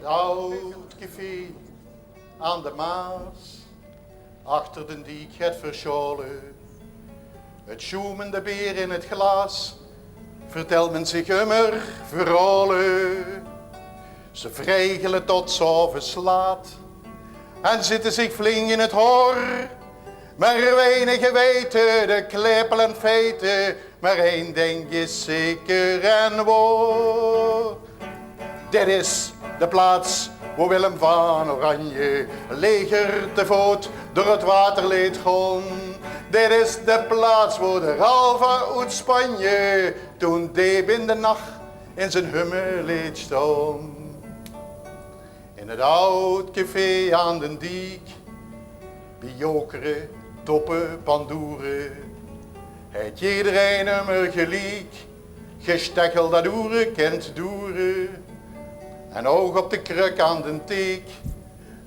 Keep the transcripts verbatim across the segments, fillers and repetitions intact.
't Aod café aan de Maas, achter den diek get versjaole. 't Sjoemende beer in 't glaas, vertèlt me zich ummer verhaole. Ze vregele tot 's aoves laat en zitte zich flink in 't haor. Mer weinige weite de klepel en feite, mer ein dink is zeker en waor. Dit is de plaats wo Willem van Oranje leger te voot door 't water leet gaon. Dit is de plaats wo de Ralva oet Spanje toen deep in de nach in zien humme leet staon. In 't aod café aan den diek, bie jokere, toppe, pandoere, het jederein ummer geliek. Gestechel dat oere kent doere. En ouch op de kruk aan den teek,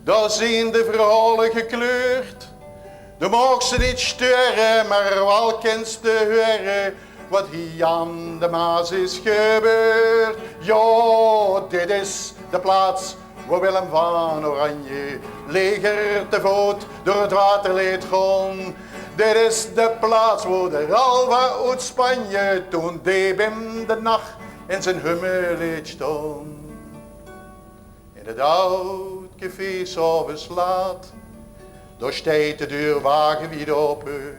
dao zien de verhaole gekleurd. De moogs ze neet steure, mer waal kens te heure wat hie aan de Maas is gebeurd. Jao, dit is de plaats wo Willem van Oranje leger te voot door 't water leet gaon. Dit is de plaats wo de Ralva oet Spanje toen deep in de nach in zien humme leet staon. In 't aod café 's aoves laat, dao steit de deur wagewied ope.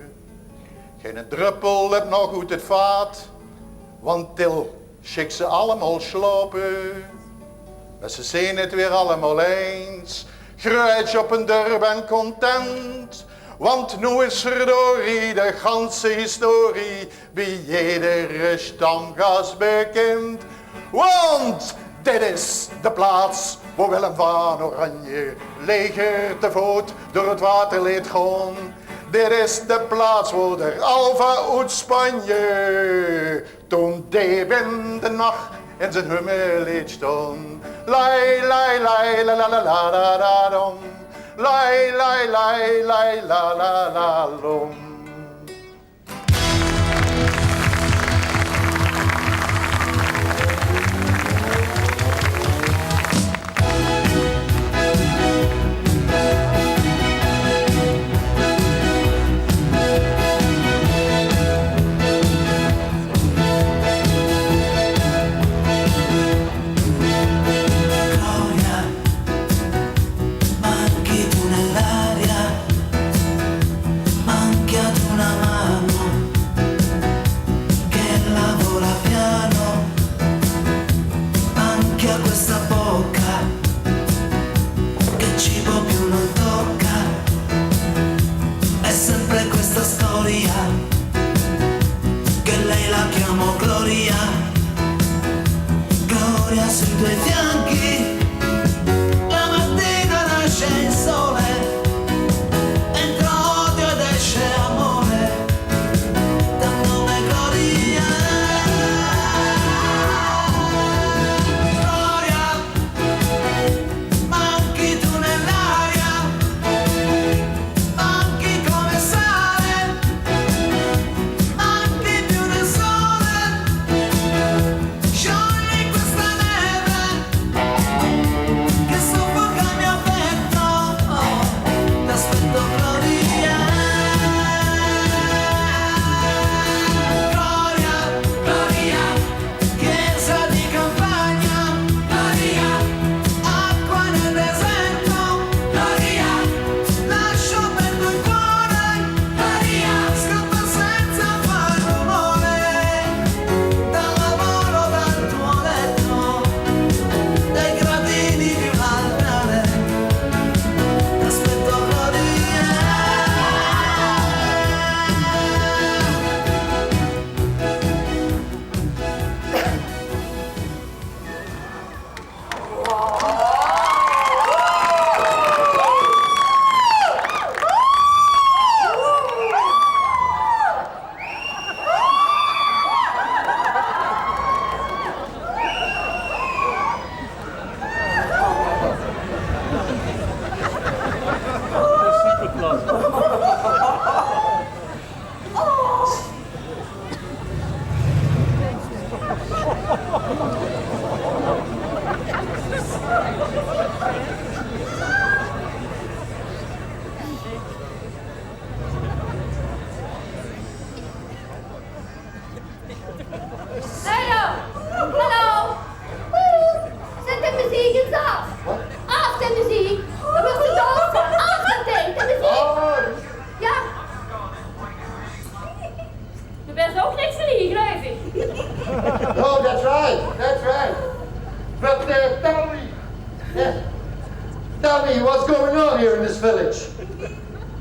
Geine druppel löp nog oet 't vaat, want Til sjik ze allemaol slaope. Mer ze zien 't weer allemaol eins, gruuets op hun durp en content. Want noe is verdorie de ganse historie bie jedere stamgas bekind. Want dit is de plaats wo Willem van Oranje leger te voot door 't water leet gaon. Dit is de plaats wo de Ralva oet Spanje toen deep in de nach in zien humme leet staon. Lai, lai, lai, la, la, la, la, la, la, dom. Lai, lai, lai, lai, la, la, la, lom. Gloria, manchi tu nell'aria, manchi ad una mano che la vola piano, manchi a questa bocca che cibo più non tocca. È sempre questa storia che lei la chiamò Gloria. Gloria sui tuoi fianchi, la mattina nasce il sole, entra odio ed esce amore, dal nome Gloria. Gloria, manchi tu nell'aria, manchi come sale, manchi più del sole, sciogli questa neve.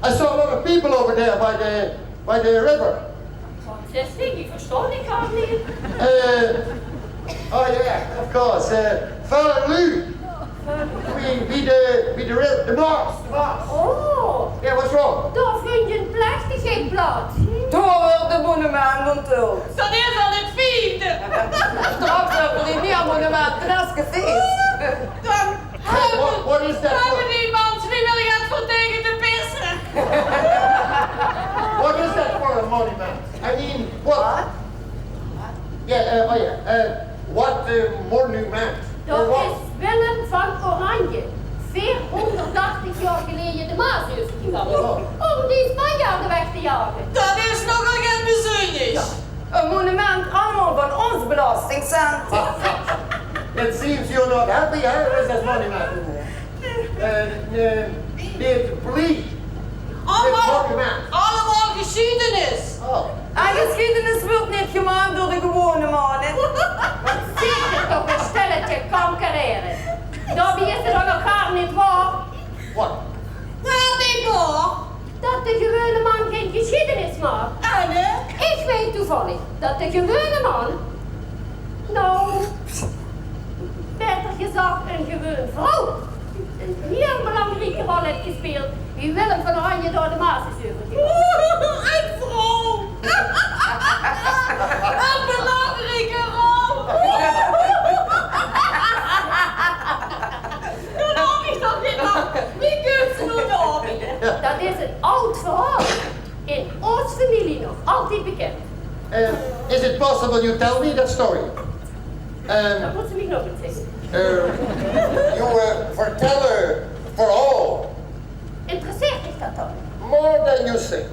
I saw a lot of people over there by the, by the river. Wat zaes se? Ich verstaon dich gaar neet. Eh, oh yeah, of course. Eh, väöl luuj. Wie, wie de, wie de ri-, de Maas, de Maas. Oh. Yeah, what's wrong? Dao vinjt ein plechtigheid plaats. Dao wuuert ein monument onthuld. Dat is al het viefde. Straks höbbe v'r hie neet ein monument, dat is gefees. Dan Hey, what, what is that for? Höbbe die mans neet waal get veur taenge te pisse? What is that for a monument? I mean, what? What? Yeah, eh, oh yeah, eh, what, eh, monument? For what? Dat is Willem van Oranje, veerhóngerddertig jaor geleje de Maas euvergegange. Oh. Óm die Spanjaarde weg te jage. Dat is nogal get bezunjers. Ja. Ein monument allemaol van ós belastingcent. It seems you're not happy, hè, with this monument. Eh, eh, dit please. Allemaol, dit monument. Allemaol gesjiedenis. Oh. En gesjiedenis wuuert neet gemaak door de gewone man, hè. Zeker toch ein stelletje kankerere. Daobie is 't dan ouch gaar neet waor. Wat? Waor neet waor? Dat de gewone man gein gesjiedenis maak. Ah, nae? Ich weit toevallig dat de gewone man, noe, baeter gezag, ein gewoon vrouw, ein hieël belangrieke rol haet gespeeld wie Willem van Oranje door de Maas is euvergegange. Ein vrouw! Ein belangrieke rol! Dao haw ich toch neet aan. Wie kóns se noe daobie? Dat is ein aad verhaol. In ós femilie nog altied bekènd. Eh, is it possible you tell me that story? Ehm, Dat mót se mich nog ins zègke. Eh, you, eh, vertèlle verhaol. Interesseert dich dat dan? More than you think.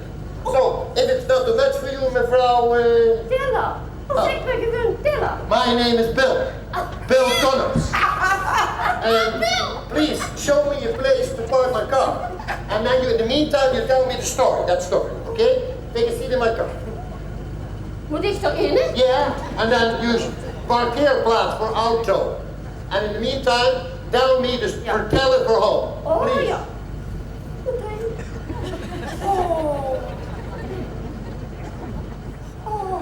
So, if it's not too much for you, mevrouw, eh, Tiller. Of zègk mer gewoon Tiller. My name is Bill. Bill Connors. And please show me a place to park my car. And then you, in the meantime, you tell me the story, that story, okay? Take a seat in my car. Mót ich dao in? Yeah, and then you parkeerplaats voor auto. And in the meantime, tell me the, vertèlle verhaol. Oh, please. Ja. Oh. Oh.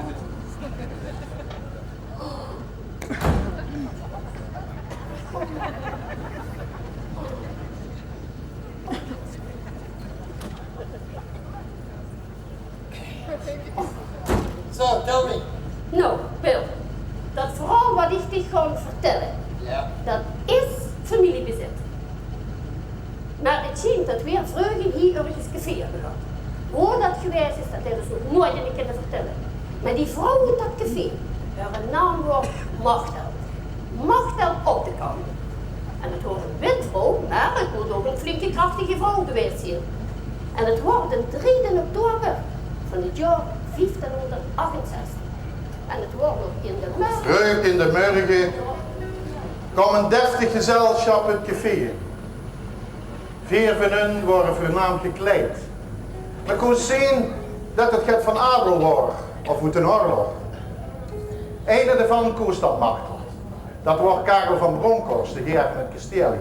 So, tell me. Noe, Bill, dat verhaol wat ich dich gaon vertèlle, ja, dat is femiliebezit. Mer 't sjient dat veer vreuger hie örges café höbbe gehad. Wo dat gewaes is, dat höbbe ze nog noeats eine kinne vertèlle. Mer die vrouw oet dat café, häöre naam waor Machtel. Machtel op de kamer. En 't waor ein wit vrouw, mer 't mót ouch ein flinke, krachtige vrouw gewaes zeen. En 't waor d'n driede oktober van 't jaor vieftienhóngerdachenzestig. En 't waor nog in de mörge. Vreug in de mörge kaom ein deftig gezelsjap 't café in. Veer van hun waore veurnaam gekleid. Me kós zeen dat 't get van adel waor, of oet d'n oorlog. Eine daovan kós dan Machtel. Dat waor Karel van Bronkhorst, de heer van 't kasteel hie.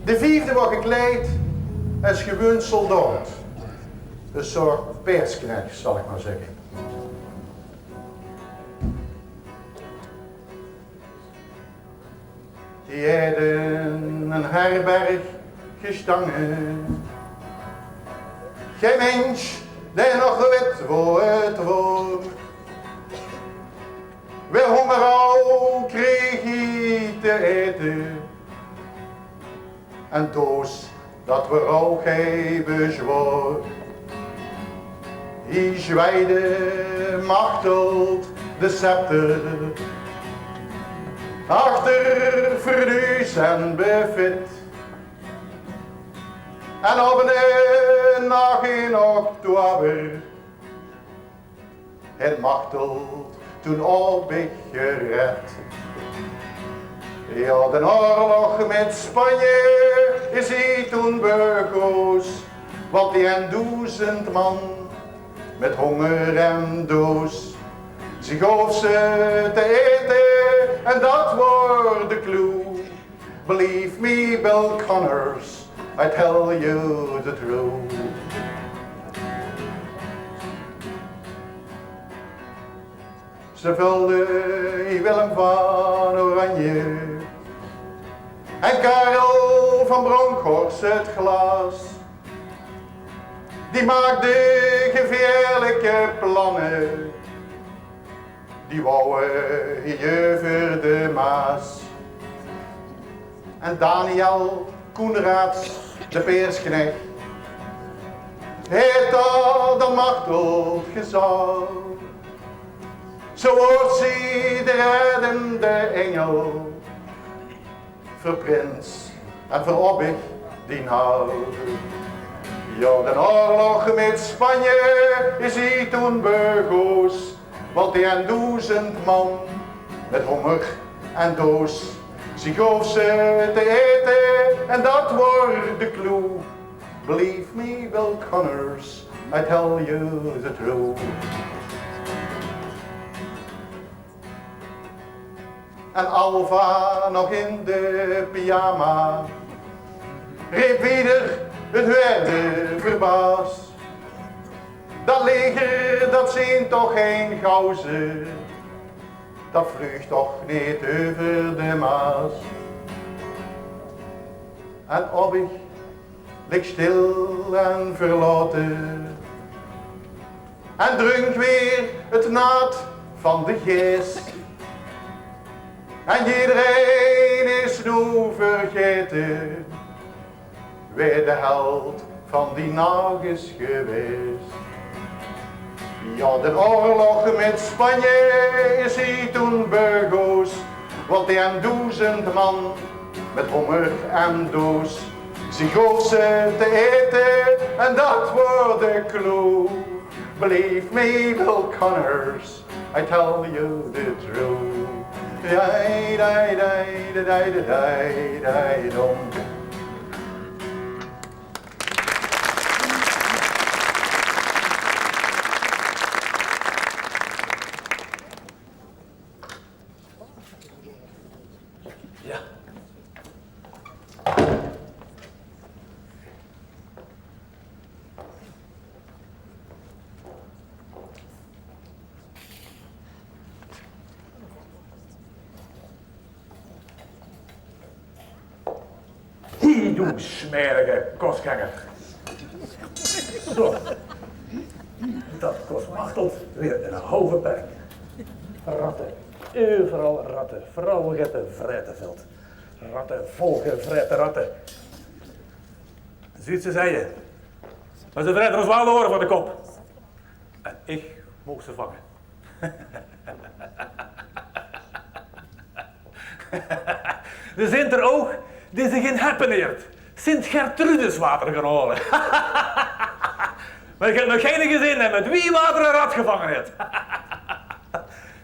De viefde waor gekleid es gewoon soldaot. Ein soort paerdsknech, zal ich mer zègke. Die haet in ein herberg gestange. Gein mins dae nog wit wo 't waor. Wae hónger haw, kreeg hie te aete. En doos, dat waor ouch hie bezwaor. Hie zwaaide Machteld de scepter achter fornuis en buffet. En op eine nach in oktober haet Machteld toen Aobich gered. Jao, d'n oorlog mit Spanje is hie toen begós, want die en doezend man mit hónger en doos. Ze goof ze te aete en dat waor de clou. Believe me, Bill Connors, I tell you the truth. Ze vulde Willem van Oranje en Karel van Bronkhorst het glaas. Die maakde gevaarlijke plannen. Die wouwe hie euver de Maas. En Daniel Coenraads, de peersknech, heet al de machteld gezag. Zo woort zie de reddende engel veur Prins en veur Obbig dien Haag. Ja, den oorlog met Spanje is ie toen begós, want die en doezend man met honger en doos. Zie goof ze te ete en dat woor de clue. Believe me, Will Connors, I tell you the truth. En Alva nog in de pyjama reep weder het huurde verbaas. Dat leger, dat zien toch gein gauze, dat vluugt toch neet euver de Maas. En Obbig lik stil en verlaote en drunk weer het naat van de gees. En jederein is noe vergaete wae de held van dien Haag is gewaes. Ja, den oorlog met Spanje is ie toen begós, want die en doezend man met honger en doos. Zie goof ze te ete en dat woor de clue. Believe me, Will Connors, I tell you the truth. Dai, dai, dai, dai, dai, dai, dai, dom. Ja. Hie, doe smerige kosganger. Zo. Dat kos Machteld weer 'n halve penning. Ratte. Euveral ratte. Veural get te vraete velt. Ratte, volgevraete ratte. Zuut ze, zeie. Mer ze vraete os waal de haore van de kop. En ich moog ze vange. D'r zint d'r ouch die zich in Heppeneert Sint Gertrudeswater gaon haole. Mer ich höb nog geine gezeen dae mit wie water 'n rat gevange haet.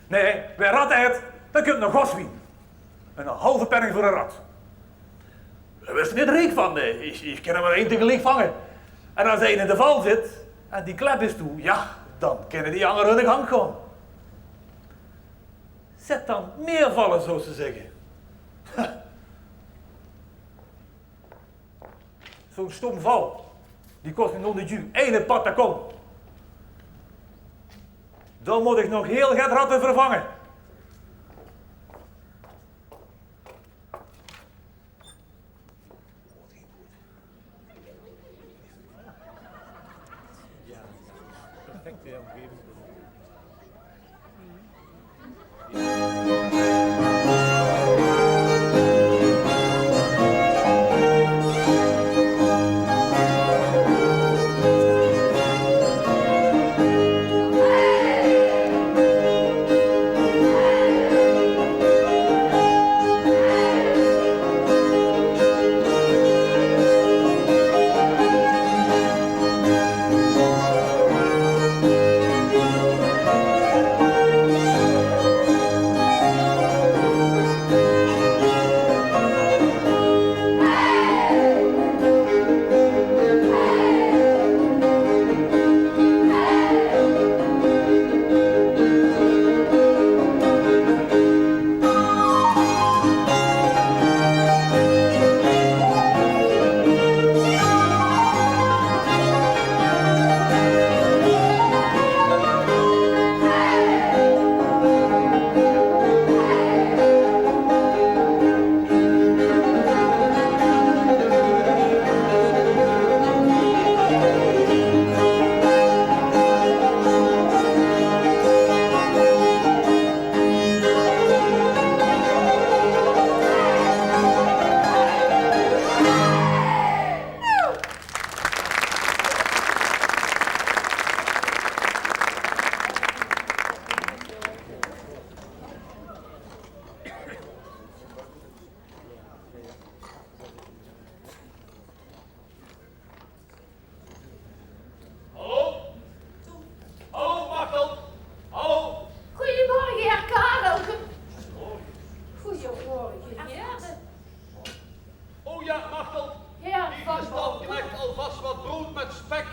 Nae, wae ratte aet, dae kump nao Goswien. 'n Halve penning veur 'n rat. Dao wis ich neet riek van, eh, ich, ich kin d'r mer ein tegeliek vange. En es eine in de val zit en die klep is toe, ja, dan kinne die anger hunne gank gaon. Zèt dan mieë valle, zouws se zègke. Zoe'n stom val, die kos mich nondedju eine patagon. Dan mót ich nog hieël get ratte vervange.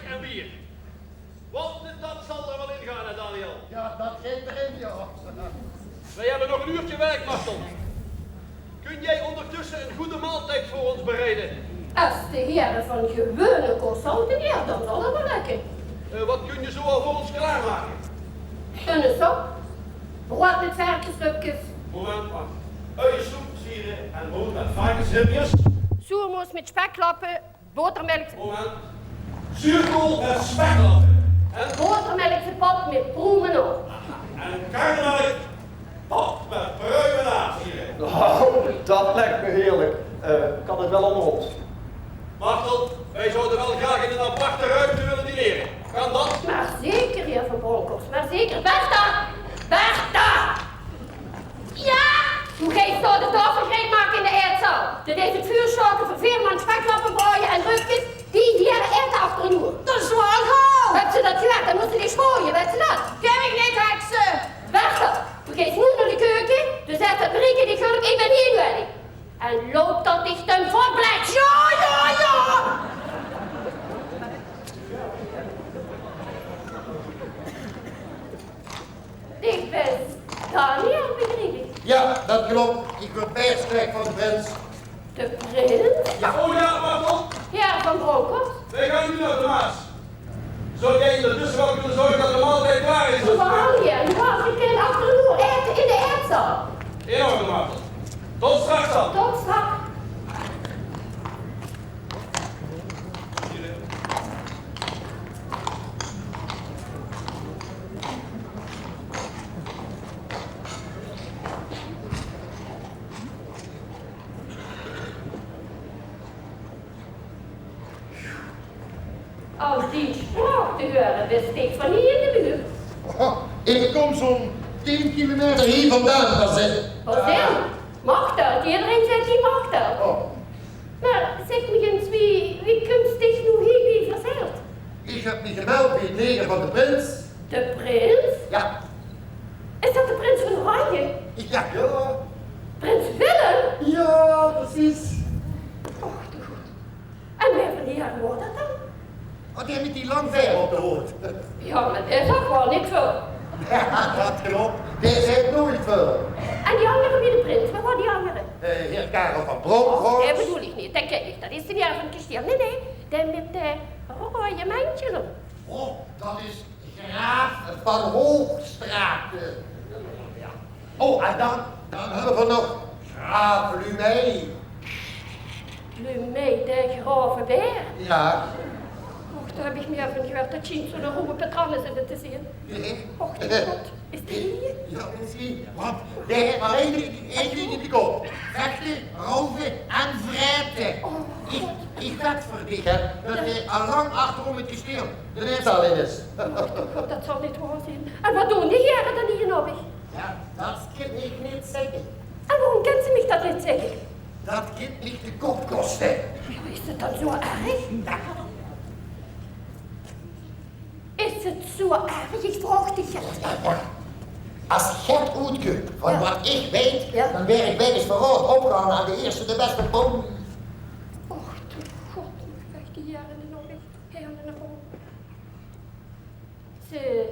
En bier. Want dat zal er wel in gaan, hè, Daniel? Ja, dat geit d'rin, ja. Wij hebben nog een uurtje werk, Martel. Kun jij ondertussen een goede maaltijd voor ons bereiden? Es de hiere van gewone kos hawwe, ja, dan zal dat wel lökke. Eh, wat kun je zoal voor ons klaarmaken? Ein sop, broad mit verkesribkes. Moment maar. Uiensoep, zieren en brood met varkensribjes. Zoermoos mit speklappe, botermelk. Moment. Zuurkool met speklappe. En botermelk gepap mit pruime. En karnemelk gepap met pruimenaad, zieren. Oh, dat lijkt me heerlijk. Eh, kan het wel onder ons? Martel, wij zouden wel graag in een aparte ruimte willen dineren. Kan dat? Mer zeker, heer Van Bronkhorst, mer zeker. Bertha! Bertha! Ja? Doe geis dao de taofel gereed make in de aetzaal. Doe deis 't vuur sjtake veur veer man speklappe braoje en ribkes. Die hiere aete achter ein oer. Dat is waal gaw. Höbs se dat gehuurd? Dan mós se die sjpaoje, weits se dat? Kin ich neet, hekse. Bertha, doe geis noe nao de keuke. Doe zaes dat Marieke dich hulp, ich bön hie nuuedig. En loup dat dich ten verblek. Ja, ja, ja. Dich bös Daniel, begriep ich? Ja, dat klop. Ich weur pers kwiet van de prins. De prins? Ja. Oh ja, Martel. Ja, Van Bronkhorst. Wij gaan nu naar de Maas. Zou jij ondertussen wel kunnen zorgen dat de maaltijd klaar is? Jawel, ja. Jawel, ich kin achter ein oer aete in de aetzaal. In orde, Martel. Tot straks dan. Tot straks. As die sjpraok te hure, wis ich van hie in de buurt. Oh, ich kom zo'n tien kilometer hie vandaan, Marcel. Waat dan? Martel, ederein zaet hie Martel. Oh. Mer zèk mich ins, wie, wie kums dich noe hie bie Verzeild? Ich höb mich gemeld bie 't leger van de prins. De prins? Ja. Is dat de prins van Oranje? Ja, ja. Prins Willem? Ja, precies. Och, de god. En wae van die heren waor dat dan? Oh, dae mit die lang vaer op de hood. Ja, mer dae zag waal neet väöl. Ja, dat klop. Dae zaet noeit väöl. En die angere bie de prins, wae waore die angere? Eh, heer Karel van Bronkhorst. Oh, dae bedoel ich neet. Dae kin ich. Dat is de heer van 't kestiel. Nae, nae. Dae mit de roeje mantel op. Oh, dat is graaf van Hoogstraat. Ja. Oh, en dan, dan höbbe v'r nog graaf Lumey. Lumey, de grove baer? Ja. Och, dao höb ich mier van gehuurd. Dat sjient zo'n roeje patranne in te zeen. Nae. Och, de god. Is die hie? Ja, is die. Want dae haet mer ein ding, ein ding in de kop. Vechte, rouwe en vraete. Oh, ich, ich wed veur dich, hè, dat dae al lang achterom 't kestiel de aetzaal in is. Och, de god, dat zal neet waor zeen. En waat doon die heren dan hie nao mich? Ja, dat kin ich neet zègke. En waorom kins se mich dat neet zègke? Dat kin mich de kop koste. Ja, is 't dan zoe erg? Is 't zoe erg? Ich vraog dich 't. As Gerd oetkump van waat ich weit, dan waer ich wegens verraod opgehange aan de ierste de bèste pony. Och, de god, mer ich die hie in de nog. Ze,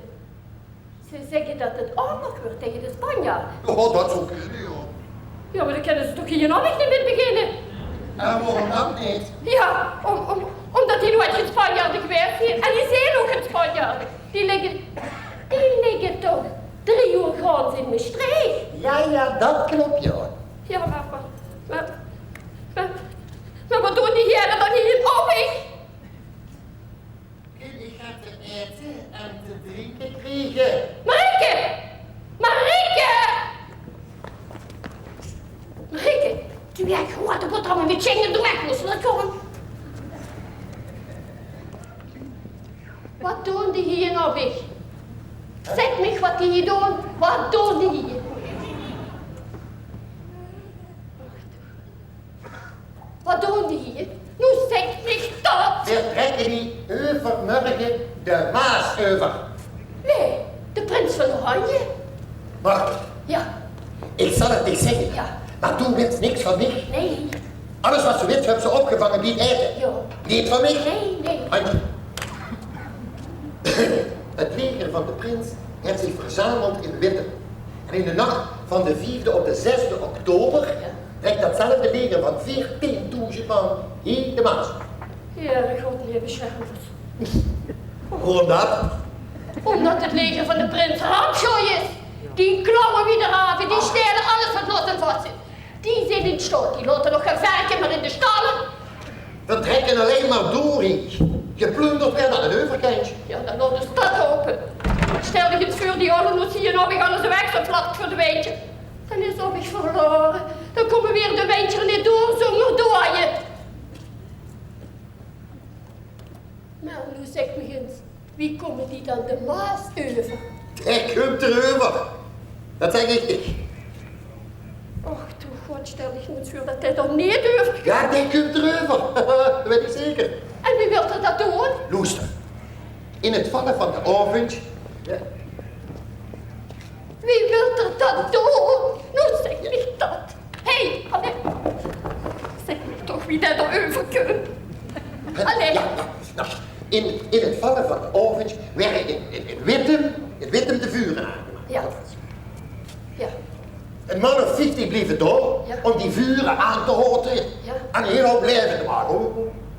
ze zègke dat 't oorlog weurt taenge de Spanjaarde. Oh, dat zou kinne, ja. Ja, mer dao kinne ze toch hie in Abbich neet mit beginne? En waorom dat neet? Ja, óm, óm, ómdat hie noeit gein Spanjaarde gewaes zeen. En hie zeen ouch gein Spanjaarde. Die ligke, die ligke toch drie oer grónds in Mestreech. Ja, ja, dat klop, ja. Ja, mer, mer, mer, mer waat doon die heren dan hie in Abbich? Kin ich get te aete en te drinke kriege? Marieke! Marieke! Marieke, doe höbs groeate boterhamme mit sjeng en doe mèk mós dat kómme. Waat doon die hie in Abbich? Zèk mich waat die hie doon. Waat doon die hie? Waat doon die hie? Noe zèk mich dat! Veer trèkke hie euvermörge de Maas euver. Wae? De prins van Oranje? Wach. Ja. Ich zal 't dich zègke. Ja. Mer doe wits niks van mich. Nae. Alles waat se wits, höbs se opgevange bie 't aete. Ja. Neet van mich. Nae, nae. Ai. Het leger van de prins haet zich verzameld in Wittem. En in de nach van de viefde op de zesde oktober trèk datzelfde leger van veertiendoezend man hie de Maas. Heer God, heer besjerm ós. Waorum dat? Ómdat het leger van de prins rapsjooj is. Die klauwe wie de rave, die stele alles wat los en vas zit. Die zeen in staot, die laote nog gein verke mier in de stalle. Veer trèkke allein mer door hie. Geplunderd weurt aan 't euverkantje. Jao, dan laot ós dat hope. Stèl dich ins veur, die hole ós hie en höbbe alles weg, zo'n flak veur de windj. Dan is 't of ich verlaore. Dan kómme veer de windj neet door zónger doeaje. Mer noe zèk mich ins, wie kómme die dan de Maas euver? Dae kump d'r euver. Dat zèk ich dich. Och, doe God, stèl dich noe ins veur dat dae d'r neet euver kump. Jao, dae kump d'r euver. Dat weit ich zeker. En wie wilt 'r dat doon? Loester. In 't valle van d'n aovendj. Jao. Wie wilt 'r dat doon? Noe zèk mich dat. Hé, allee. Zèk mich toch wie dae d'r euver kump. Allee. Jao, noe, in, in 't valle van d'n aovendj waere in, in, in Wittem, in Wittem de vure aangemaak. Jao. Jao. Ein man of vieftig blieve dao óm die vure aan te hote en ein hiel houp laeve te make, huur.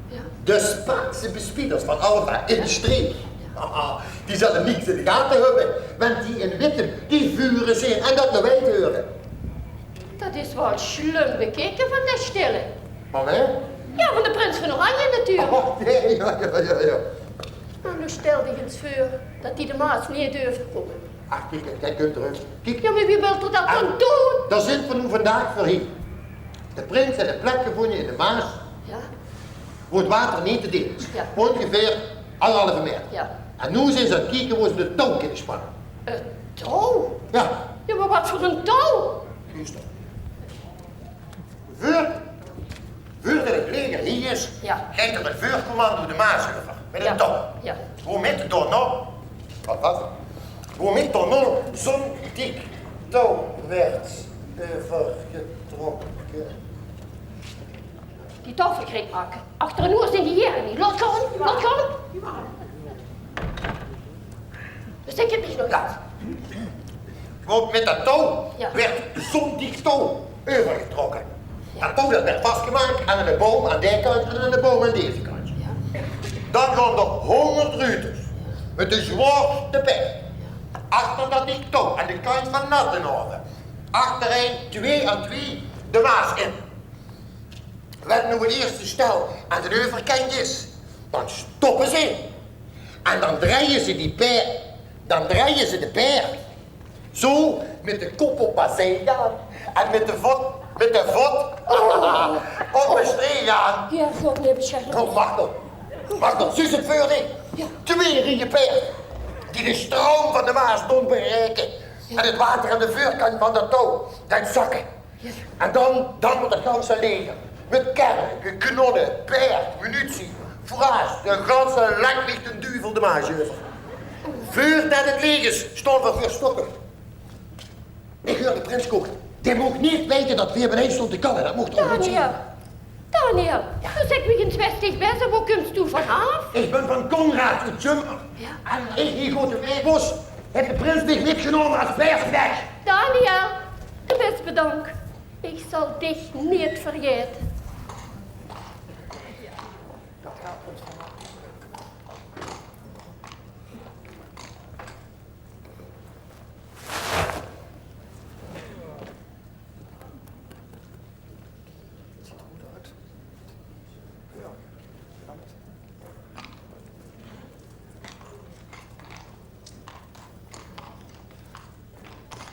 Jao. De Spaanse bespieders van Alva in de streek. Jao. Haha, die zölle niks in de gate höbbe, wen die in Wittem die vure zeen en dat lawaai heure. Dat is waal slum bekeke van de Stille. Mer hè? Jao, van de prins van Oranje natuurlik. Oh, jao, jao, jao, jao. Mer noe stèl dich ins veur dat die de Maas neet euverkómme. Ach, kiek, kiek, kiek, kump d'r. Kiek. Jao, mer wie wilt 'r dat dan doon? Dao zeen veer noe vandaag veur hie. De prins haet 'n plek gevónje in de Maas, jao, wo 't water neet te deep is. Jao. Óngeveer angerhalve maeter. Jao. En noe zeen ze aan 't kieke wo ze 't touw kinne spanne. 't Touw? Jao. Jao, mer wat veur 'n touw? Juust. Veur, veur dat 't leger hie is, jao, geit 'r 't veurcommando de Maas euver. Mit 'n touw. Jao. Womit dao noe, wat, wat? Womit dao noe zo'n dik touw waert euvergetrokke. Die touw gereed make. Achter 'n oer zeen die hiere neet. Laot gaon, laot gaon. Dus ich höb mich nog get. Jao. Mit dat touw, jao, waert zo'n dik touw euvergetrokke. Jao. Dat touw waert, waert vasgemaak aan 'ne boum aan dae kantj en aan 'ne boum aan deze kantj. Jao. Dan gaon d'r hóngerd ruuters mit de zwaorste paerd achter dat dik touw aan de kantj van Nattenhove, achterein, twieë aan twieë, de Maas in. Wen noe 't ierste stel aan d'n euverkantj is, dan stoppe ze. En dan drejje ze die paerd, dan drejje ze de paerd zo mit de kop op azijn gaon en mit de vot, mit de vot op de stree gaon. Heer God, neet besjerme. Kóm, wach noe. Wach noe, zuus se 't veur dich? Jao. Twieë rieje paerd die de stroum van de Maas doon bereike en 't water aan de veurkantj van dat touw deit zakke. En dan, dan mót 't ganse leger, mit kerre, kanonne, paerd, munitie, fourage, de ganse lek lieg d'n duvel de Maas euver. Veurdat 't leeg is, staon veer veur Stokkem. Ich heur de prins koke. Dae moog neet weite dat veer beneid staon te kalle. Dat moog toch neet zeen. Daniel. Daniel, doe zèks mich ins wes dich bès, wao kums doe vanaaf? Ich bön van Konrad oet Zummer. Jao. En ich hie good de waeg waas, haet de prins mich mitgenómme es paerdsknech. Daniel, doe bès bedank. Ich zal dich neet vergaete.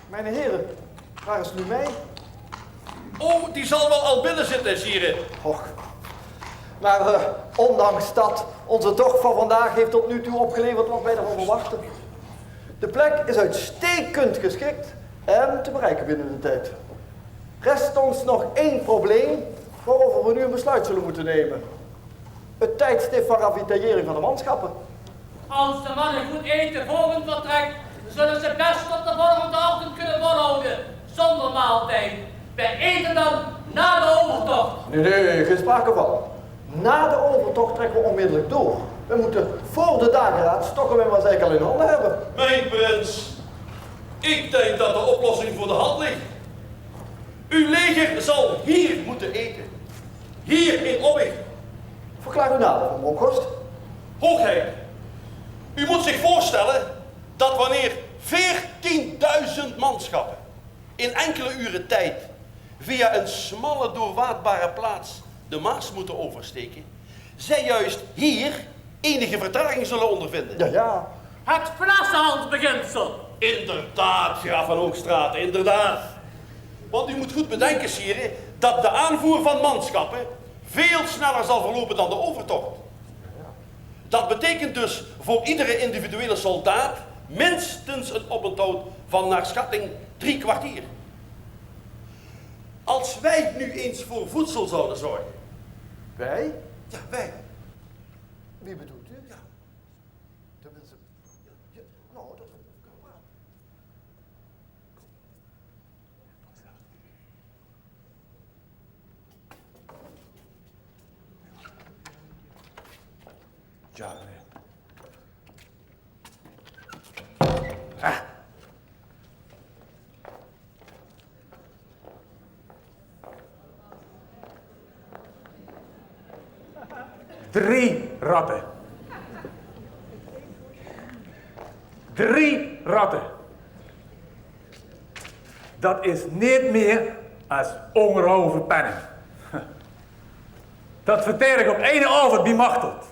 Mijne heren, waar is Lumey? Oh, die zal wel al binnen zitten, sire. Och, maar eh, ondanks dat onze tocht van vandaag heeft tot nu toe opgeleverd wat wij ervan verwachten. De plek is uitstekend geschikt en te bereiken binnen de tijd. Rest ons nog één probleem waarover we nu een besluit zullen moeten nemen. Het tijdstip van ravitaillering van de manschappen. Als de mannen goed eten voor hun vertrek, zullen ze best tot de volgende ochtend kunnen volhouden, zonder maaltijd. Wij eten dan na de overtocht. Nee, nee, geen sprake van. Na de overtocht trekken we onmiddellijk door. We moeten voor de dageraad Stockholm en Maaseik al in handen hebben. Mijn prins, ik denk dat de oplossing voor de hand ligt. Uw leger zal hier moeten eten. Hier in Oppicht. Verklaar u nader, Von Bronckhorst. Hoogheid, u moet zich voorstellen dat wanneer veertienduizend manschappen in enkele uren tijd via een smalle doorwaadbare plaats de Maas moeten oversteken, zij juist hier enige vertraging zullen ondervinden. Ja, ja. Het flesenhandsbeginsel. Inderdaad, graaf van Hoogstraat, inderdaad. Want u moet goed bedenken, sire, dat de aanvoer van manschappen veel sneller zal verlopen dan de overtocht. Dat betekent dus voor iedere individuele soldaat minstens een oponthoud van naar schatting drie kwartier. Als wij nu eens voor voedsel zouden zorgen. Wij? Ja, wij. Wie bedoelt u? Ja. Tenminste, ja, nou, dat... Tja, nee. Ah. Drie ratten. Drie ratten. Dat is neet mier es óngerhouwe verpenning. Dat verteer ich op eine aovend bie Machteld.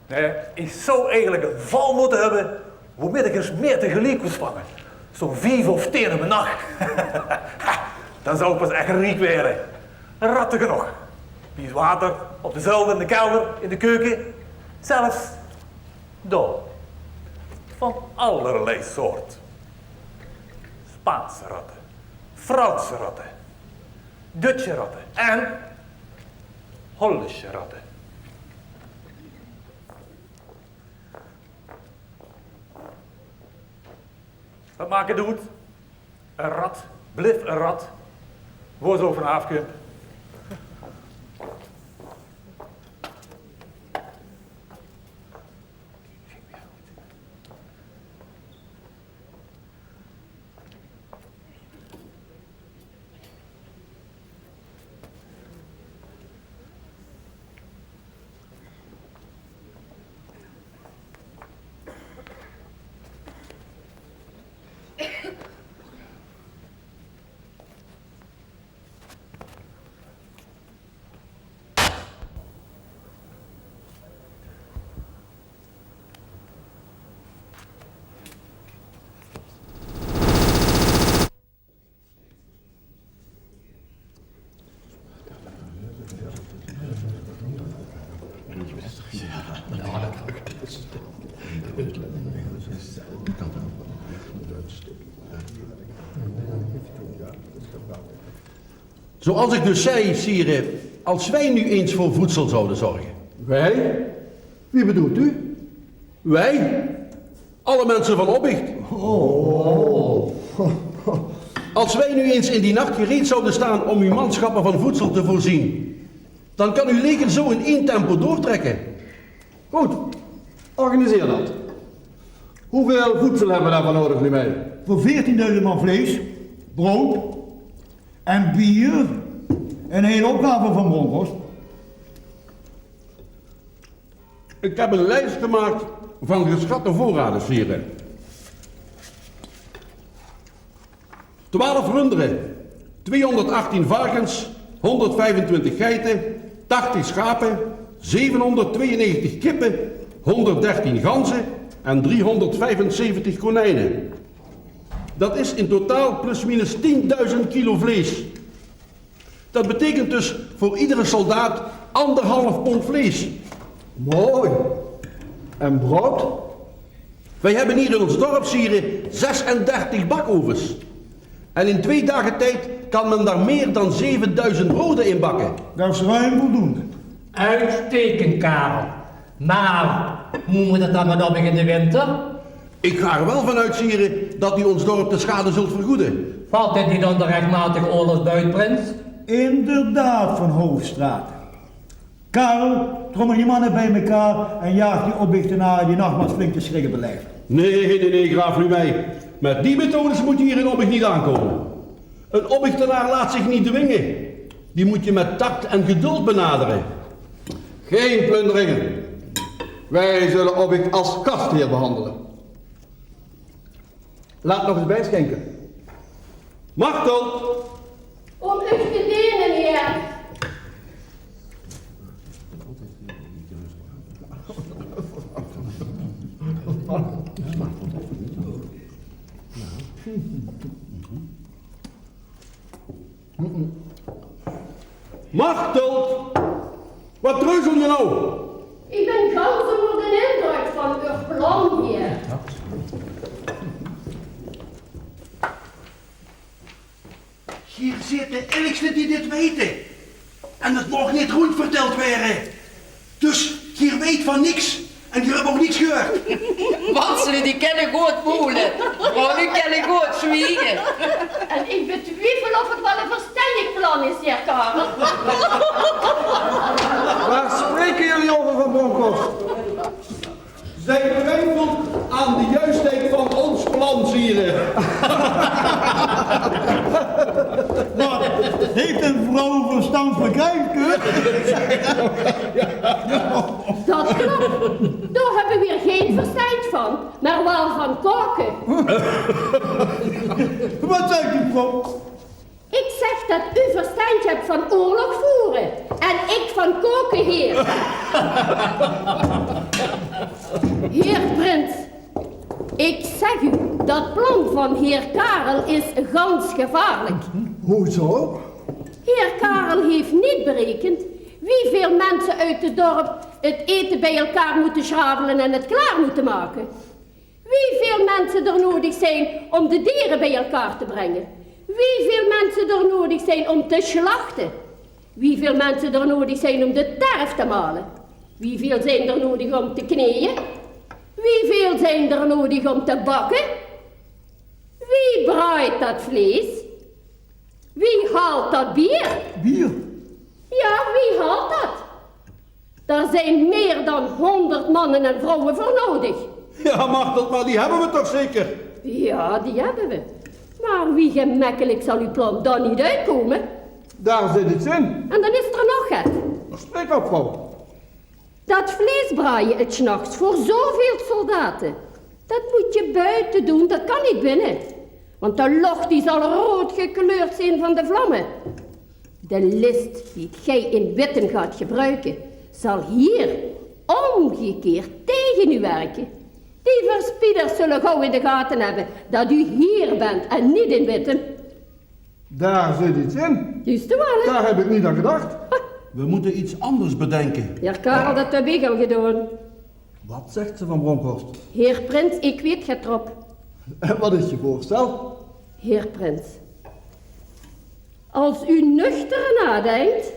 Nae, ich zou eigelik ein val mótte höbbe, womit ich ins mier tegeliek kós vange. Zo'n vief of tieën op ein nach. Ha, dan zou ich pas ech riek waere. Ratten genóg. Bie 't water, op de zölder, in de kelder, in de keuke. Zelfs dao. Van allerlei soort. Spaanse ratten, Franse ratten, Duitse ratten en Hollandse ratten. Wat maak 't oet? Ein rat blief ein rat, wo ze ouch vanaaf kump. Zoals ik dus zei, sire, als wij nu eens voor voedsel zouden zorgen. Wij? Wie bedoelt u? Wij? Alle mensen van Oppicht. Oh. Als wij nu eens in die nacht gereed zouden staan om uw manschappen van voedsel te voorzien, dan kan uw leger zo in één tempo doortrekken. Goed, organiseer dat. Hoeveel voedsel hebben we daarvoor nodig, Lumey? Voor veertienduizend man vlees, brood en bier en een hele opgave van Bronkhorst. Ik heb een lijst gemaakt van geschatte voorraden, sire. Twaalf runderen, tweehonderdachttien varkens, honderdvijfentwintig geiten, tachtig schapen, zevenhonderdtweeënnegentig kippen, honderddertien ganzen en driehonderdvijfenzeventig konijnen. Dat is in totaal plus minus tienduizend kilo vlees. Dat betekent dus voor iedere soldaat anderhalf pond vlees. Mooi. En brood? Wij hebben hier in ons dorp, sire, zesendertig bakovens. En in twee dagen tijd kan men daar meer dan zevenduizend broden in bakken. Dat is ruim voldoende. Uitstekend, Karel. Maar hoe moet het dan met Oppicht in de winter? Ik ga er wel van uit, sire, dat u ons dorp de schade zult vergoeden. Valt dit niet onder rechtmatige oorlogsbuit, prins? Inderdaad, Van Hoogstraat. Karel, trommel die manne bij mekaar en jaag die opichtenaar die nachtmaals flink te schrikke beleef. Nee, nee, nee, graaf Lumey. Met die methodes moet je hier in Obbich niet aankomen. Een Obbichtenaar laat zich niet dwingen. Die moet je met tact en geduld benaderen. Geen plunderingen. Wij zullen Obbich als gastheer behandelen. Laat nog eens bijschenken. Machtel! Om uch te dene, heer. Machtel, wat treuzel je nou? Ik ben gans onder den indruk van uw plan, heer. Hier zit de enigste die dit weten. En het mag niet rondverteld worden. Dus hier weet van niks. En hier heb ik ook niks gehuurd. Manse, die kinne good moele, maar die kinne good zwiege. En ik betwijfel of het wel een verstandig plan is, heer Karel. Waar spreken jullie over, Van Bronkhorst? Zij twijfelt aan de juistheid van ons plan, sire. Wat? Heeft een vrouw verstand van kijken? Dat klopt. Daar hebben we geen verstand van, maar wel van koken. Wat zegt u, mevrouw? Ik zeg dat u verstand hebt van oorlog voeren en ik van koken, heer. Heer prins, ik zeg u, dat plan van heer Karel is gans gevaarlijk. Hoezo? Heer Karel heeft niet berekend wieväöl mensen uit het dorp het eten bij elkaar moeten sjravele en het klaar moeten maken. Wieväöl mensen er nodig zijn om de dieren bij elkaar te brengen. Wieväöl mensen er nodig zijn om te slachten. Wieväöl mensen er nodig zijn om de terf te malen. Wieväöl zijn er nodig om te kneeën. Wieväöl zijn er nodig om te bakken. Wie braait dat vlees? Wie haalt dat bier? Bier? Ja, wie haalt dat? Daar zijn meer dan honderd mannen en vrouwen voor nodig. Ja, Machtel, maar die hebben we toch zeker? Ja, die hebben we. Maar wie gemakkelijk zal uw plan dan niet uitkomen? Daar zit iets in. En dan is er nog het. Spreek op, vrouw. Dat vlees braaien 's nachts voor zoveel soldaten, dat moet je buiten doen, dat kan niet binnen. Want de loch die zal rood gekleurd zijn van de vlammen. De list die gij in Wittem gaat gebruiken, zal hier omgekeerd tegen u werken. Die verspieders zullen gauw in de gaten hebben dat u hier bent en niet in Wittem. Daar zit iets in. Juist wel, hè? Daar heb ik niet aan gedacht. We moeten iets anders bedenken. Heer Karel, dat heb ik al gedaan. Wat zegt ze, Van Bronkhorst? Heer prins, ik weet het erop. En wat is je voorstel? Heer prins, als u nuchter nadenkt,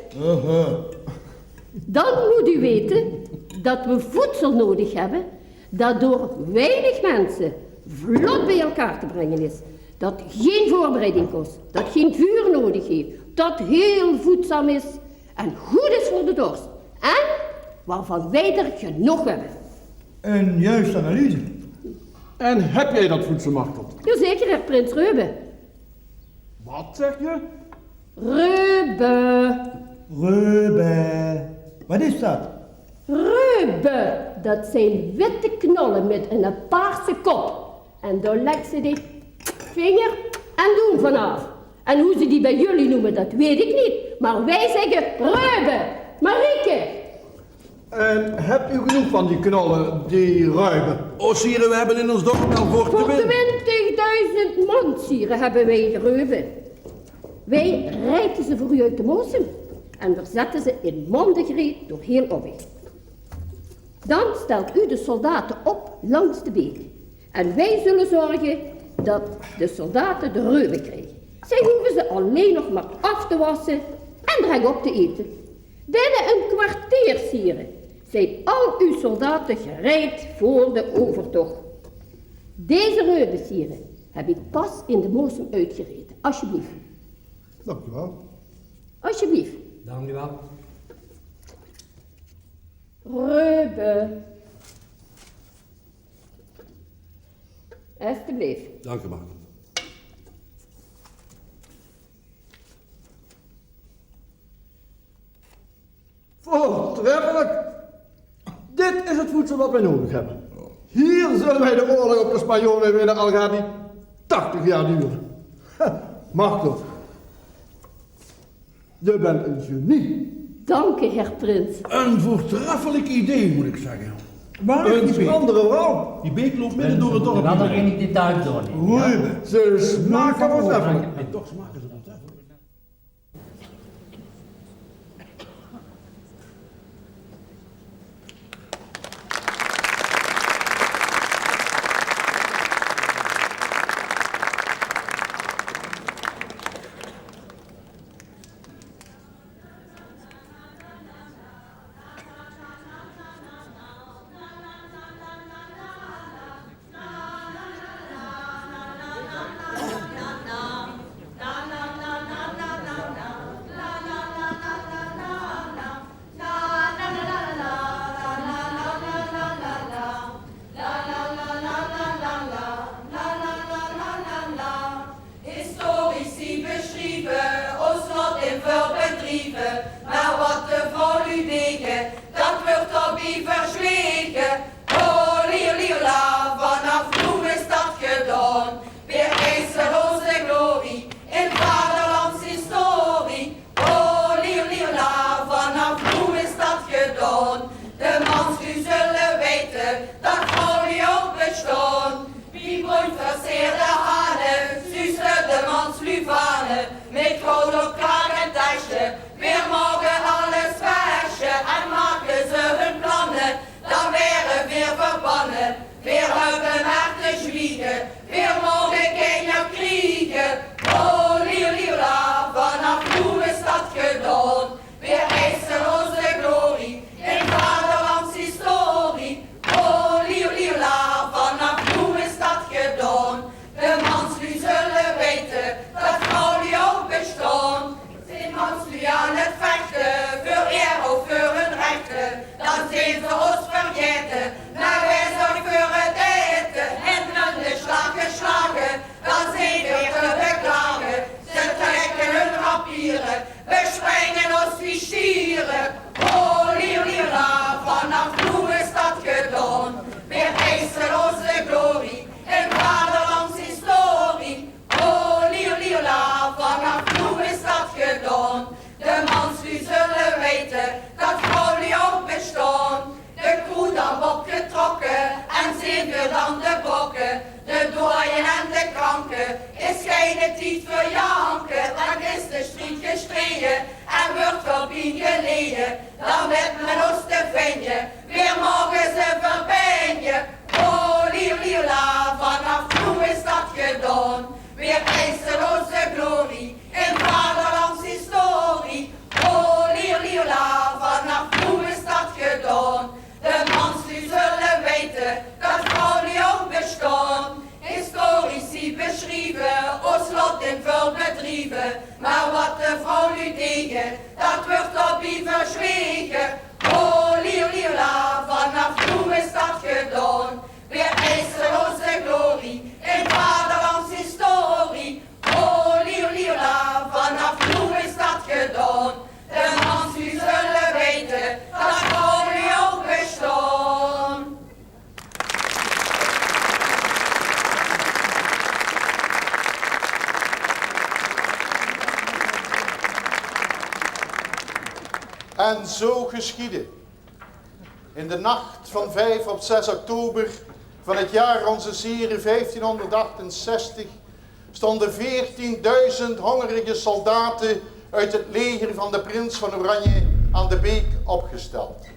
dan moet u weten dat we voedsel nodig hebben dat door weinig mensen vlot bij elkaar te brengen is. Dat geen voorbereiding kost, dat geen vuur nodig heeft, dat heel voedzaam is en goed is voor de dorst. En waarvan wij er genoeg hebben. Een juiste analyse. En heb jij dat voedsel, Machtel? Jazeker, heer prins, reuben. Wat zeg je? Reuben. Reuben. Wat is dat? Reuben, dat zijn witte knollen met een paarse kop. En daar legt ze de vinger en duim vanaf. En hoe ze die bij jullie noemen, dat weet ik niet. Maar wij zeggen reuben. Marieke. En hebt u genoeg van die knollen, die reuben? O, sire, we hebben in ons dorp al voor twin- twintigduizend man, sire, hebben wij reuben. Wij rijten ze voor u uit de mossem en we zetten ze in mondegree door heel Obbich. Dan stelt u de soldaten op langs de beek. En wij zullen zorgen dat de soldaten de reuben krijgen. Zij hoeven ze alleen nog maar af te wassen en direct op te eten. Binnen een kwartier, sire, zijn al uw soldaten gereed voor de overtocht. Deze reuben, sire, heb ik pas in de mossem uitgereten. Alsjeblieft. Dank u wel. Alsjeblieft. Dank u wel. Reube. Alstublieft. Dank u, Mark. Voortreffelijk! Dit is het voedsel wat wij nodig hebben. Hier zullen wij de oorlog op de Spanjolen winnen, al gaat die tachtig jaar duren. Ha, Marco, je bent een genie. Dank u, heer prins. Een voortreffelijk idee, moet ik zeggen. Waar is die beek? Een andere vrouw. Die beek loopt midden door het dorp. Dan begin ik dit thuis door. Ruben, ze smaken voortreffelijk. En toch smaken ze voortreffelijk. Historici besjrieve ós lot in väöl bedrieve, mer wat de vrouwluuj dege, dat wuuert dao bie verzwege. O, lierlierla, vanaaf noe is dat gedaon. Weer eise ós de glorie in vaderlandshistorie. O, lierlierla, vanaaf noe is dat gedaon. De mansluuj zulle weite dat vrouwluuj ouch bestaon. Wie bruin verseerde hane, zuuste de mansluuj vane, mit goud op kraag en tasje. Weer moge alles wasje en make ze hun planne, dan waere weer verbanne. Weer höbbe mer te zwiege, weer moge kinjer kriege. O, lierlierla, vanaaf noe is dat gedaon. Weer eise ós de glorie in vaderlandshistorie. O, lierlierla, vanaaf noe is dat gedaon. De mansluuj zulle weite dat vrouwluuj ouch bestaon. Zeen mansluuj aan 't vechte veur eer of veur hun rechte, dan zeen ze ós vergaete. Mer wae zörg veur 't aete en hun de slaag geslage, dan zeen veer te beklage. Ze trèkke hun rapiere, besjpringe ós wie stiere. O, lierlierla, vanaaf noe is dat gedaon. Weer eise ós de glorie in vaderlandshistorie. O, lierlierla, vanaaf noe is dat gedaon. De mansluuj zulle weite dat vrouwluuj ouch bestaon. De kroe dan opgetrokke en zeen veer dan de brokke. De doeaje en de kranke, is geine tied veur janke. Dan is de stried gestreje en wuuert veur pien geleje. Dan wet me ós te vinje, weer moge ze verbinje. O, lierlierla, vanaaf noe is dat gedaon. Weer eise ós de glorie in vaderlandshistorie. O, lierlierla, vanaaf noe is dat gedaon. De mansluuj zulle weite dat vrouwluuj ouch bestaon. Historici besjrieve ós lot in väöl bedrieve, mer wat de vrouwluuj dege, dat wuuert dao bie verzwege. O, lierlierla, vanaaf noe is dat gedaon. Weer eise ós de glorie in vaderlandshistorie. O, lierlierla, vanaaf noe is dat gedaon. De mansluuj zulle weite dat vrouwluuj ouch bestaon. En zo geschiedde. In de nacht van vijf op zes oktober van het jaar onzes Here vijftienhonderdachtenzestig stonden veertienduizend hongerige soldaten uit het leger van de prins van Oranje aan de beek opgesteld.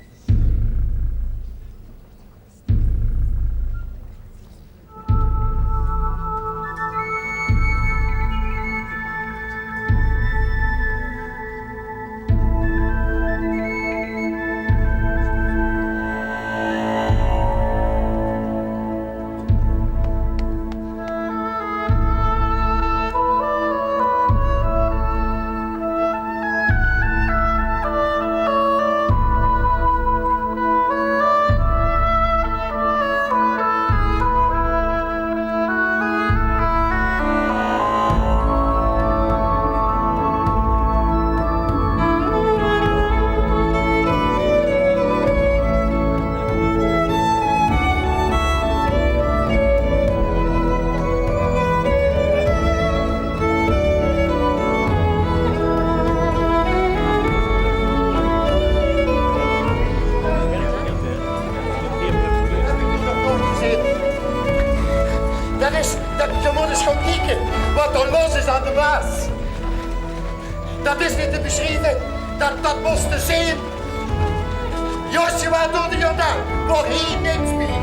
Is aan de Maas. Dat is neet te besjrieve. Dat, dat mós te zeen. Josjua door de Jordaan, woar hie niks mie.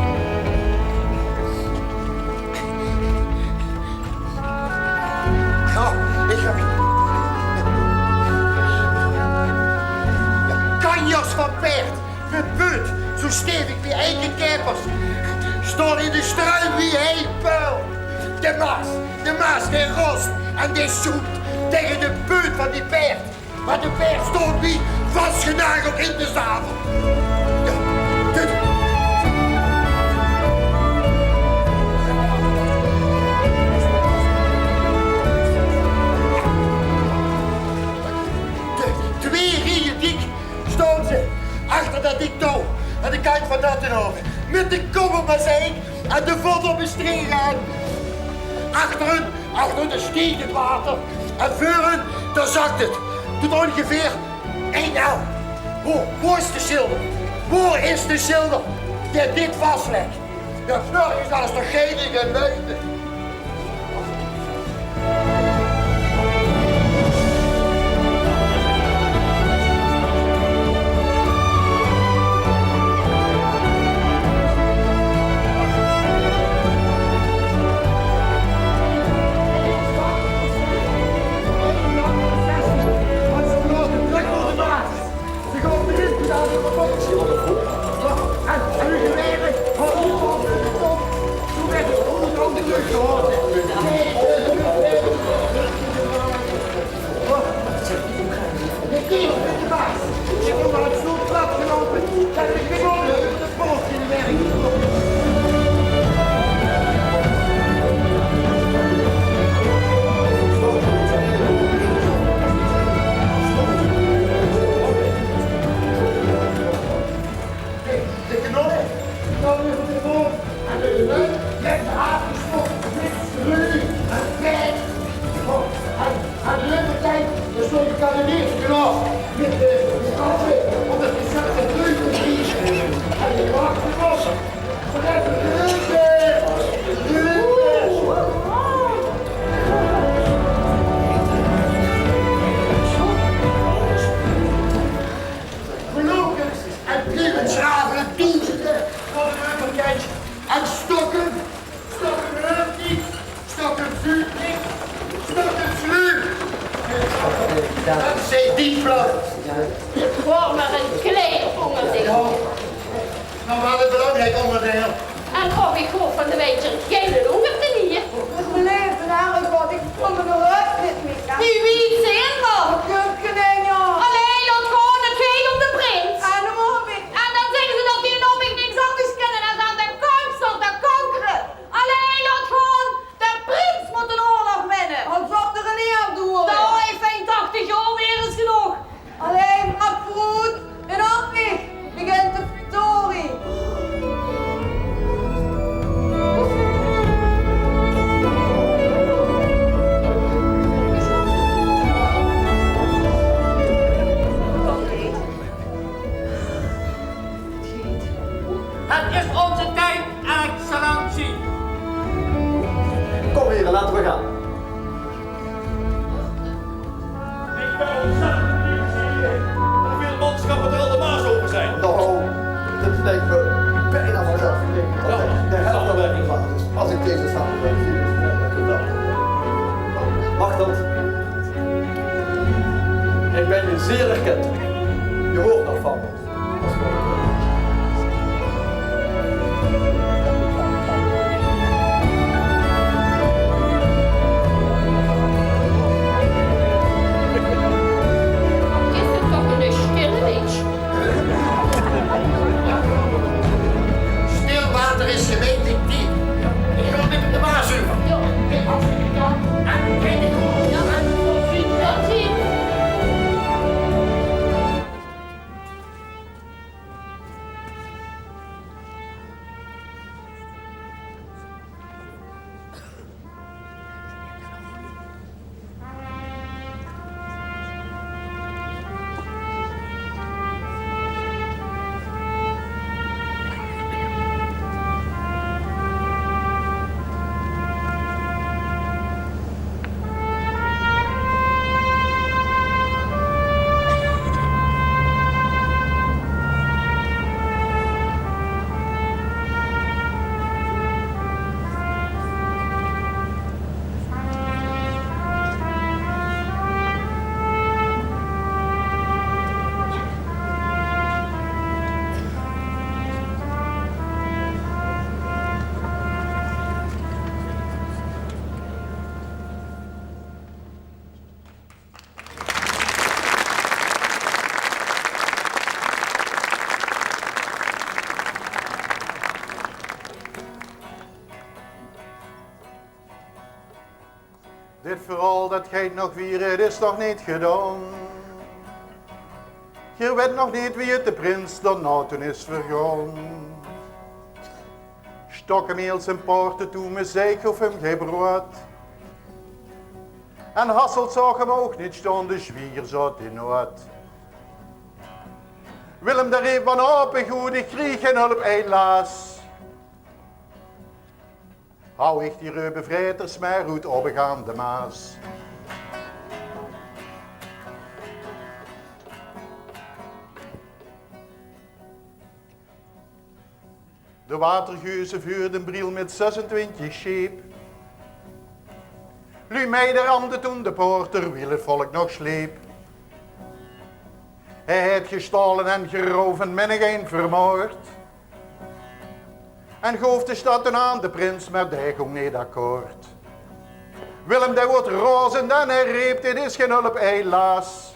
Jao, ich höb 't. Kanjers van paerd, mit peut, zoe stevig wie eike kaepers, staon in de struim wie hei päöl. De Maas, de Maas, dae rost en dae sjoept taenge de peut van die paerd. Mer de paerd staon wie vasgenageld in de zavel. Jao, dit. De, twee rieje diek staon ze achter dat dik touw aan de kantj van dat d'n haove. Mit de kop op mien zeik en de vot op mien striegaarm. Achter hun, achter hun sjtieg 't water en veur hun, dao zak 't. Tot óngeveer ein el. Woe, woe is de sjilder? Woe is de sjilder dae dit vaslèk? De vraog is, dat is toch gein gemeente? De knop, dan weer op de grond. En de lui, met de aafgesproken, met de lui, en kijk. En, en de lui, kijk, er stond de kanonneersknop met de, de kappen, omdat de zachte lui te vriezen. En de wacht erop. Vanuit de ruimte. De ruimte. Gelukkig en blievend sjravele doezende van de Reuverkentj en Stokkem. Stokkem heurt niks, Stokkem zuut niks, Stokkem sluut. Dat is die plan. Waor mer ein klein óngerdeil. Jao. Mer waal ein belangriek óngerdeil. En och, ich hoof van de weintjer geine ónger te lieje. Mien leve Herrgod, ich kóm d'r nog oet mit mich, hè. Wie wiet ze in, man? Kump gein ein, jao. Allee, laot gaon, 't geit óm de prins. En óm mich. En dan zègke ze dat die en óm mich niks angers kinne es aan de kantj staon te kankere. Allee, laot gaon, de prins mót d'n oorlog winne. Wat zal d'r neet aan doon? Dao, ich vinj tachtig jaor mier es genóg. Allee, maak veur oet. En op mich begint de victorie. Het is onze tijd, excellentie. Kom, heren, laten we gaan. Ik ben ontzettend nieuwsgierig hoeveel manschappen er al de Maas over zijn. Nou, dat lijkt me bijna vanzelfsprekend. Ja, de helft wel werkelijk waar. Als ik deze samenleving zie, is het werkelijk geweldig. Mag dat? Ik ben je zeer erkentelijk. Je hoort nog van me. Is 't toch 'ne sjtille wind? Stil water is gemeente die. Ich gaon mit de Maas euver. Jao. Dit was 't dan. En kin ich good. Jao, en tot ziens. Tot ziens. Dit verhaol det geit nog wiejer, 't is nog neet gedaon. Geer wet nog neet wie 't de prins d'r nao toe is vergaon. Stokke meel zien paord toe, me zeik of hem gei broad. En Hasselt zaog hem ouch neet staon, de zwieger zaot in noad. Willem dae reep wanhopig oet: "Ich krieg gein hulp, helaas. Haw ich die röbe vraeters mer oet Obbegem de Maas." De watergeuze veurde Briel mit zesentwintig sjeep. Luuj mei d'r amde toen de paord, terwiel 't volk nog sleep. Hae haet gestaole en gerouf en mennigein vermoord. En goof de stad toen aan de prins, mer dae góng neet akkoord. Willem, dae woort razend en hae reep: "Dit is gein hulp, helaas.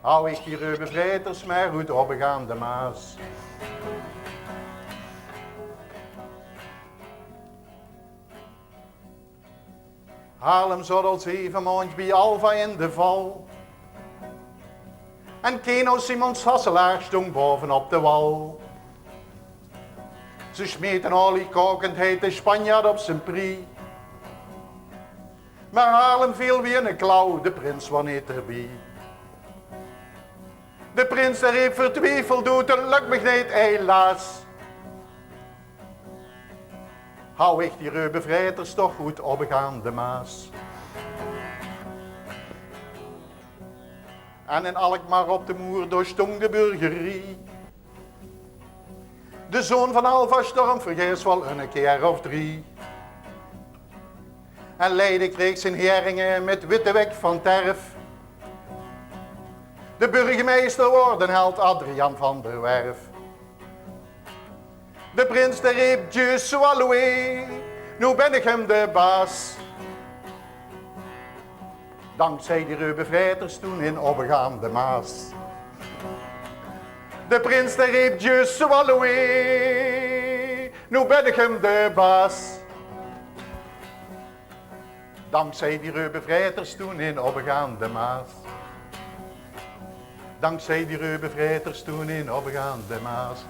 Haw ich die röbe vraeters mer oet Obbegem de Maas." Haarlem zaot al zeve maondj bie Alva in de val. En Keno Simons Hasselaar stóng baovenop de wal. Ze smete oliekokendheid de Spanjaard op zien prie. Mer Haarlem veel wie 'ne klauw, de prins waor neet d'rbie. De prins dae reep vertwiefeld oet: "'t Lök mich neet, helaas. Haw ich die röbe vraeters toch oet Obbegem de Maas." En in Alkmaar op de moer, dao stóng de burgerie. De zoon van Alva storm vergaefs waal 'ne kier of drie. En Leiden kreeg zien heringe mit witte wek van terf. De burgemeister woort 'nen held, Adriaan van der Werf. De prins dae reep: "Dieu soit loué, noe bön ich hem de baas." Dankzij die röbe vraeters toen in Obbegem de Maas. De prins dae reep: "Dieu soit loué, noe bön ich hem de baas." Dankzij die röbe vraeters toen in Obbegem de Maas. Dankzij die röbe vraeters toen in Obbegem de Maas.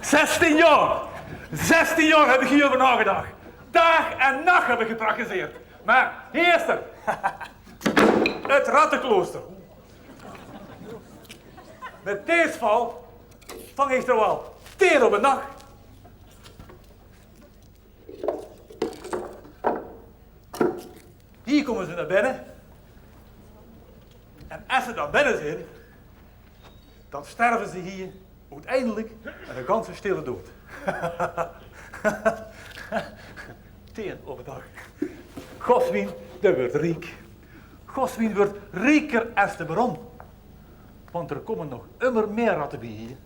Zestien jaor! Zestien jaor höb ich hie euver naogedach. Daag en nach höb ich geprakkezeerd. Mer hie is 't. 't Ratteklooster. Mit dees val vang ich d'r waal tien op 'n nach. Hie kómme ze nao binne. En es ze dan binne zeen, dan sterve ze hie oeteindelik 'ne ganse stille dood. Tien op 'n nach. Goswien, dae wuuert riek. Goswien wuuert rieker es de baron. Want d'r kómme nog ummer mieë ratte bie hie.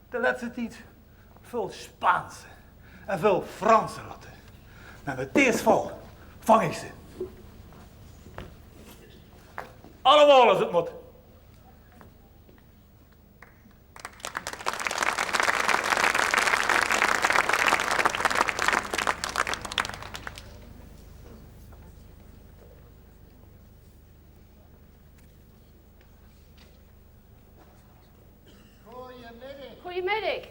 De lètste tied väöl Spaanse en väöl Franse ratte. Mer mit dees val vang ich ze. Allemaol es 't mót. Goeiemiddig. Goeiemiddig.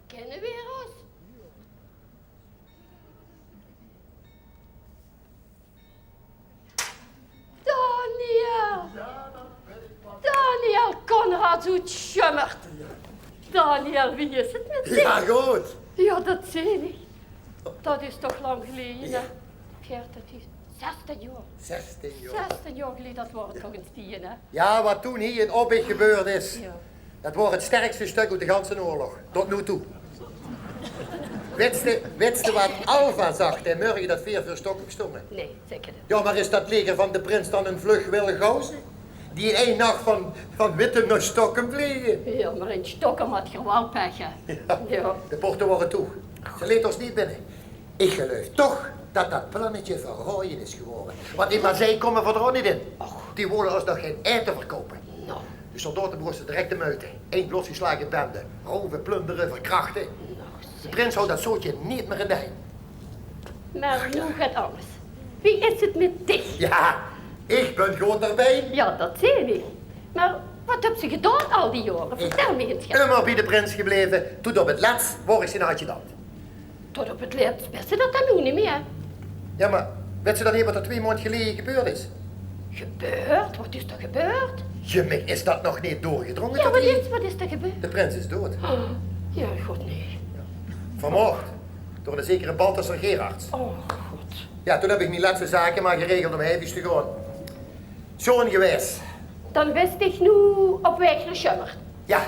Kènne veer ós? Daniel! Daniel Konrads oet Sjömmert. Daniel, wie is 't mit dich? Jao, good. Jao, dat zeen ich. Dat is toch lang geleje, hè? Veertien, zestien jaor. Zestien jaor. Zestien jaor geleje, dat waor toch 'ne tieën, hè? Jao, wat toen hie in Obbich gebeurd is, jao, dat waor 't sterkste stök oet de ganse oorlog. Tot noe toe. Wètste, wètste wat Alva zag dae mörge dat veer veur Stokkem stónge? Nae, zeker neet. Jao, mer is dat leger van de prins dan 'n vlug Willeghausen? Die ein nach van, van Wittem nao Stokkem vlege. Jao, mer in Stokkem had geer waal pech, hè? Jao. De porte waore toe. Ze leete ós neet binne. Ich geluif toch det det plannetje verraoje is gewaore. Want in Marseille kómme v'r d'r ouch neet in. Och. Die wólle ós nog gein aete verkoupe. Noe. De soldaote begóste direk te muite. Ein losgeslage bende. Rove, plundere, verkrachte. Noe, zèk. De prins haw det zootje neet mier in de henj. Mer noe get angers. Wie is 't mit dich? Jao, ich bön good d'rbie. Jao, det zeen ich. Mer waat höbs se gedaon al die jaore? Vertèl mich ins. Ich bön ummer bie de prins gebleve, tot op 't lèts waor ich zien adjudant. Tot op 't lèts bis se det dan noe neet mieë. Jao, mer wèts se dan neet waat d'r twee maondj geleje gebeurd is? Gebeurd? Waat is d'r gebeurd? Jao, mich is det nog neet doorgedrónge. Jao, tot waat die is, waat is d'r gebeurd? De prins is doad. Oh, jao, god, nae. Vermoord. Door eine zekere Balthasar Gerards. Oh, god. Jao, toen höb ich mien lètste zake mer geregeld óm heivies te gaon. Sjoon gewaes. Dan bis dich noe op waeg nao Sjömmert. Jao,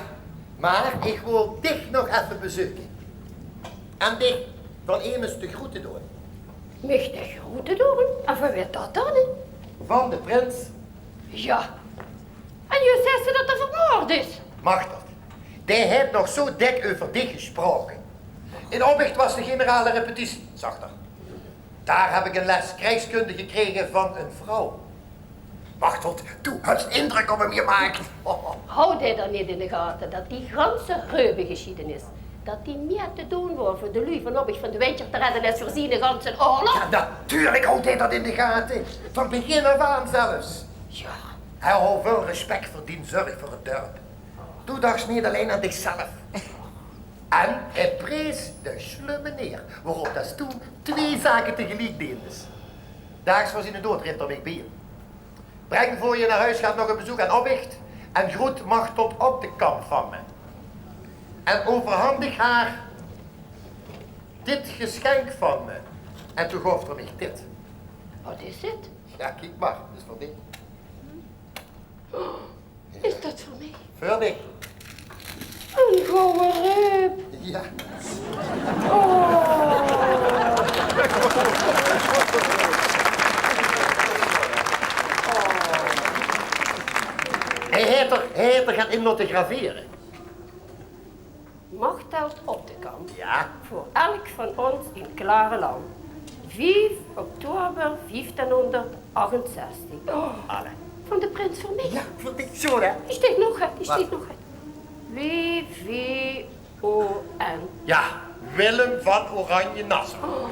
mer ich wól dich nog effe bezeuke. En dich van emes de groete doon. Mich de groete doon? En van wae det dan, hè? Van de prins. Jao. En noe zaes se det 'r vermoord is. Machteld, dae haet nog zo dèk euver dich gespraoke. In Oppicht waas de generale repetitie, zag 'r. Dao höb ich ein les kriegskunde gekrege van ein vrouw. Machteld, doe höbs indrök op 'm gemaak. Haw dae dan neet in de gate det die ganse reubegesjiedenis, det die mieë te doon waor veur de luuj van Oppicht van de Windjer te redde es veur ziene ganse oorlog? Jao, natuurlik haw dae det in de gate. Van begin aaf aan zelfs. Jao. Hae haw väöl respect veur dien zörg veur 't dörp. Doe dachs neet allein aan dichzelf. En hae prees de slumme neer, waorop det s doe twee zake tegeliek deendes. Daags veur ziene doad reep 'r mich bie. Breng veur je nao hoes, gaot nog ein bezeuk aan Oppicht en groet Machteld Optekamp van me. En euverhandig häör dit gesjenk van me. En toen gaof 'r mich dit. Waat is 't? Jao, kiek mer, det is veur dich. Is det veur mich? Veur dich. Ein gouwe reup. Jao. Oh. Hae haet 'r, hae haet 'r get in laote gravere. Machteld Optekamp. Jao? Veur elk van ós in Klareland. Vief oktober vieftiehnhónderdachenzestig. Oh. Allee. Van de prins veur mich. Jao, veur dich, sjoon, hè? Dao steit nog get, dao steit nog get. W V O N. Jao, Willem van Oranje-Nassau. Oh.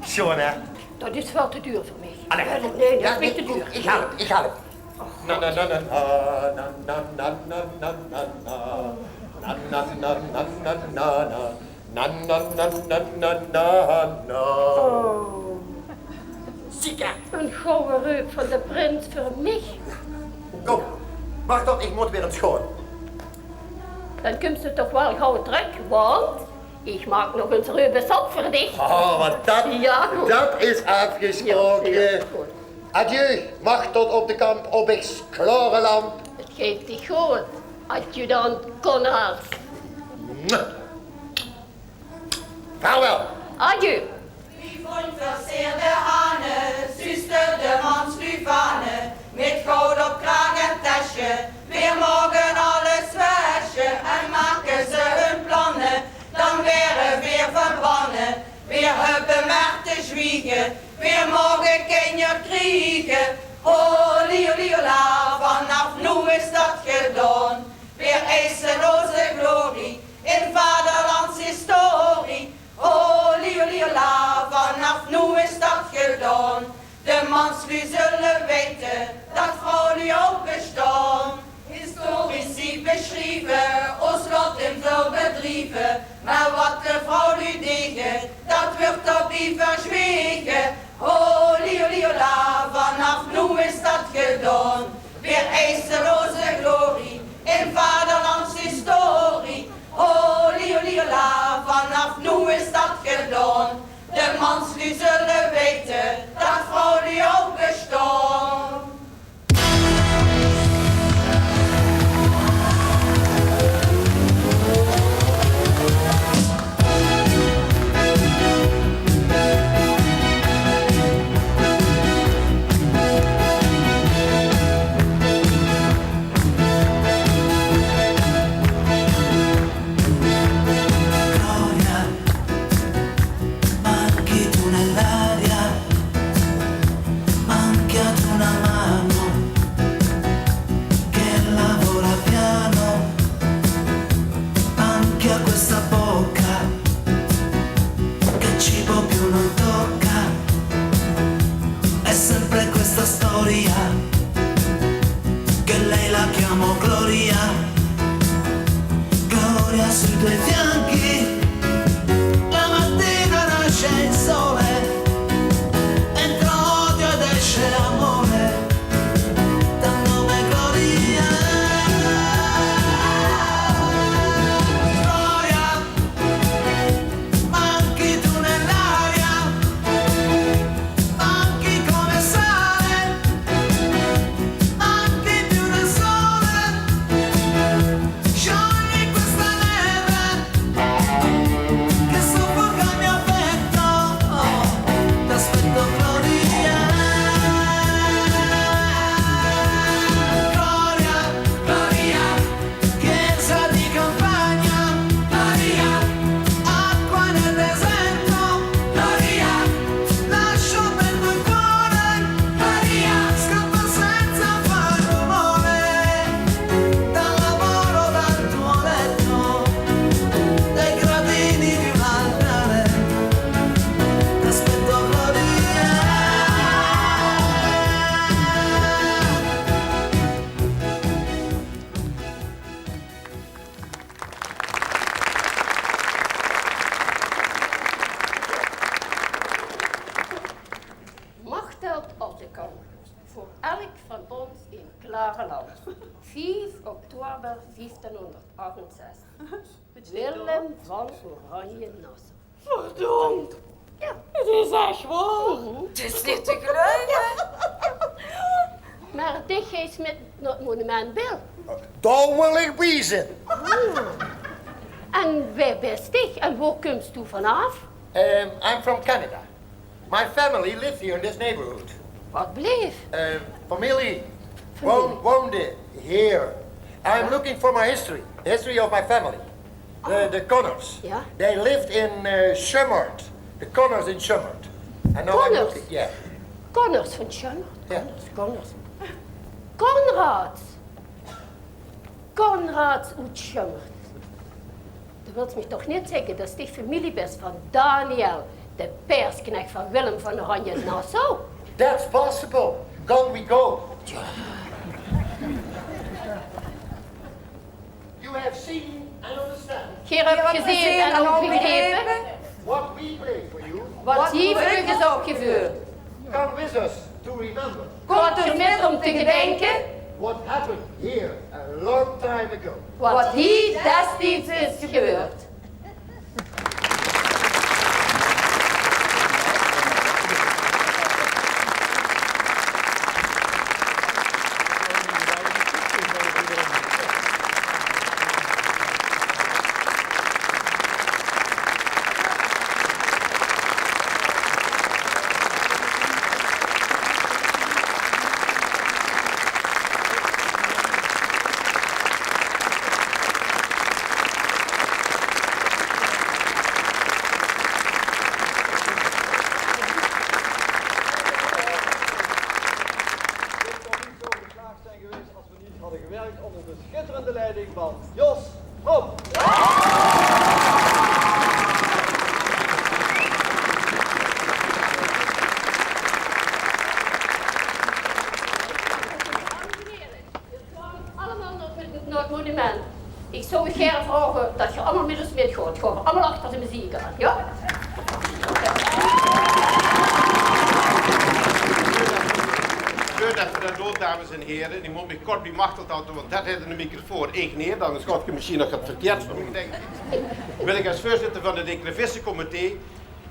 Sjoon, hè? Det is väöl te duur veur mich. Allee. Nae, nae, det is mich te duur. Ich haol 't, ich haol 't. Na, na, na, na, na. Na, na, na, na, na, na. Na, na, na, na, na, na. Na, na, na, na, na, na. Oh. Ziek, hè? Ein gouwe reup van de prins veur mich. Kóm, wach tot, ich mót weer ins gaon. Dan kums se toch waal gaw trök, want ich maak nog ins reubesop veur dich. Oh, want det, jao, good, det is aafgesjpraoke. Jao, good. Adieu, Machteld Optekamp, Oppicht, Klareland. 't Geit dich good, adjudant Konrads. Vaarwel. Adieu. Wie vónj verseerde hane, zuuste de mansluuj vane, mit goud op kraag en tesje. Veer moge alles wesje en make ze hun planne, dan waere veer verbanne. Veer höbbe mer te zwiege, veer moge kinjer kriege. Holi, holi, hola, vanaaf noe is dat gedaon. Veer eise ós glorie in vaderlandshistorie. Holi, holi, hola, vanaaf noe is dat gedaon. De mansluuj zulle weite dat vrouwluuj ouch bestaon. Historici besjrieve ós lot in väöl bedrieve, mer wat de vrouwluuj dege, dat wuuert dao-bie verzwege. Holi, holi, hola, vanaaf noe is dat gedaon. Veer eise ós glorie in vaderlandshistorie. Holi, holi, hola, vanaaf noe is dat gedaon. De mansluuj zulle weite dat vrouwluuj ouch bestaon. Sui tue fianchi, la mattina nasce il sole, entra odio ed esce amore, dal nome Gloria. Gloria, manchi tu nell'aria, manchi come sale, manchi più del sole. Sciogli questa neve che soffoca il mio petto, t'aspetto Gloria, Gloria, Gloria, chiesa di campagna, Gloria, acqua nel deserto, Gloria, lascio aperto il cuore, Gloria, scappa senza far rumore, dal lavoro, dal tuo letto, dai gradini di un altare, t'aspetto Gloria. Machteld Ottekamp, voor elk van ons een klare lans. Vief oktober vieftien honderd achtenzestig. Willem van Oranje-Nassau. Verdomd! Ja. Het is echt waar. Het is niet te geloven. Maar dich geis mit nao 't monument, Bill. Dao wil ich bie zeen. En wae bis dich en wo kums doe vanaaf? Um, I'm from Canada. My family lives here in this neighborhood. Wat bleef? Uh, familie woon-, woonde hier. I'm looking for my history, the history of my family. The, the Connors. Ja? They lived in uh, Schummert. The Connors in Schummert. And now I'm Connors? Looking, yeah. Connors van Schummert? Ja. Connors, Connors. Conrad! Conrad oet Schummert. Du wils mich toch neet zègke det dich femilie bis van Daniel, de paersknech van Willem van Oranje-Nassau? That's possible. Can we go? Tja. You have seen and understand. Geer höb gezeen en ouch begrepe. What we play for you. Wat hie veur uch is opgeveurd. Come with us to remember. Kómp mit óm te gedenke. What happened here a long time ago. Wat hie destieds is gebeurd. Dit kon niet zo geslaagd zijn geweest als we niet hadden gewerkt onder de schitterende leiding van Jos Prom. Allemaol nao 't, nao 't monument. Ich zou uch gaer vraoge det geer allemaol mit ós mitgaot. Gaon v'r allemaol achter de meziek aan, jao? Veurdet v'r det doon, dames en here, ich mót mich kort bie Machteld haoje, want det haet eine microfoon, ich neet, angers gaon ich mesjien nog get verkieërds van mich dinke. Wil ich es veurzitter van 't Ekrevissecomité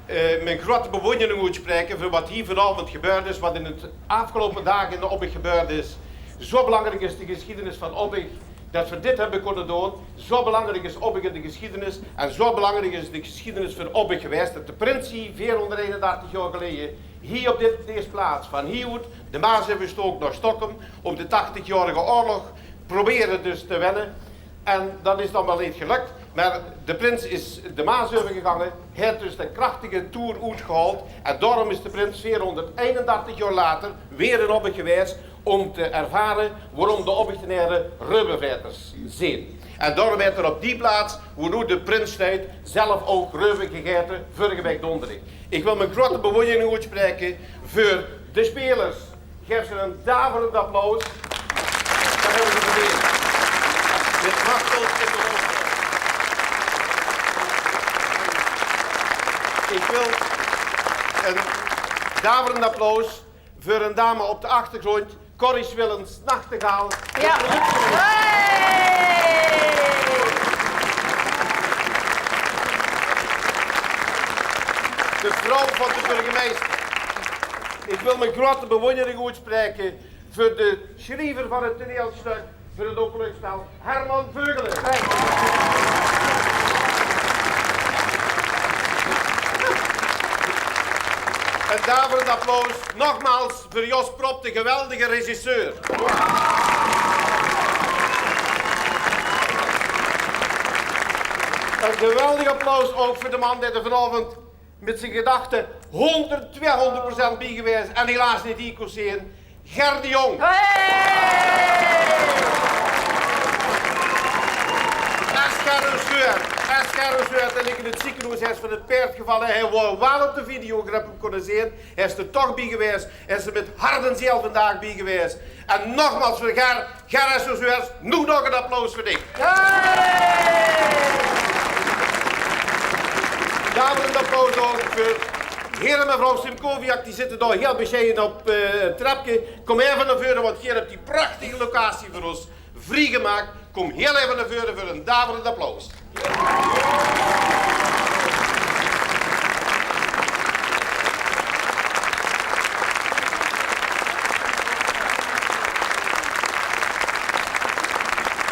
eh, mien groeate bewónjering oetspraeke veur wat hie vanaovend gebeurd is, wat in de aafgeloupe daag in de Obbich gebeurd is. Zo belangriek is de gesjiedenis van Obbich, det v'r dit höbbe kónne doon. Zo belangriek is Obbich in de gesjiedenis en zo belangriek is de gesjiedenis veur Obbich gewaes, det de prins hie veerhóngerdeinendertig jaor geleje hie op dit, dees plaats, van hie oet de Maas euverstook nao Stokkem, óm de tachtigjaorige oorlog probere dus te winne. En det is dan waal neet gelök, mer de prins is de Maas euvergegange, haet dus de krachtige toer oetgehaold en daoróm is de prins veerhóngerdeinendertig jaor later weer in Obbich gewaes óm te ervare waoróm de Obbichtenaere reuvevraeters zeen. En daoróm haet 'r op die plaats, wo noe de prins steit, zelf ouch reuve gegaete vörrige waek donderdig. Ich wil mien groeate bewónjering oetspraeke veur de spelers. Gaef ze ein daverend applaus. Det höbbe ze verdeend. Mit Machteld in de hoofdrol. Ik wil een daverend applaus veur een dame op de achtergrond, Corrie Swillens, Nachtegaal. Ja. De vrouw van de burgemeister. Ik wil mijn grote bewondering uitspreken veur de schriever van het toneelstuk, veur het openluchtspel, Herman Veugelen. Een daverend applaus, nogmaals, veur Jos Prop, de geweldige regisseur. Een geweldig applaus ook veur de man die er vanavond met zien gedachten honderd, tweehonderd procent bie gewaes en helaas neet hie kós zeen. Ger de Jong. Hey! Ger is geer, Ger is geer, en ik in het ziekenhoes is van het paerd gevallen. Hij wou wel op de video, ik heb hem kunnen zeen. Hij is er toch bie gewaes. Hij is er met hart en ziel vandaag bie gewaes. En nogmaals veur Ger, Gerrit Sosers, noe nog een applaus veur dich. Daverend applaus ook veur heer en mevrouw Simkowiak, die zitten daar heel bescheiden op eh, het trepje. Kom even naar voren, want hier hebt die prachtige locatie voor ons vriegemaakt. Kom heel even naar voren voor een daverend applaus.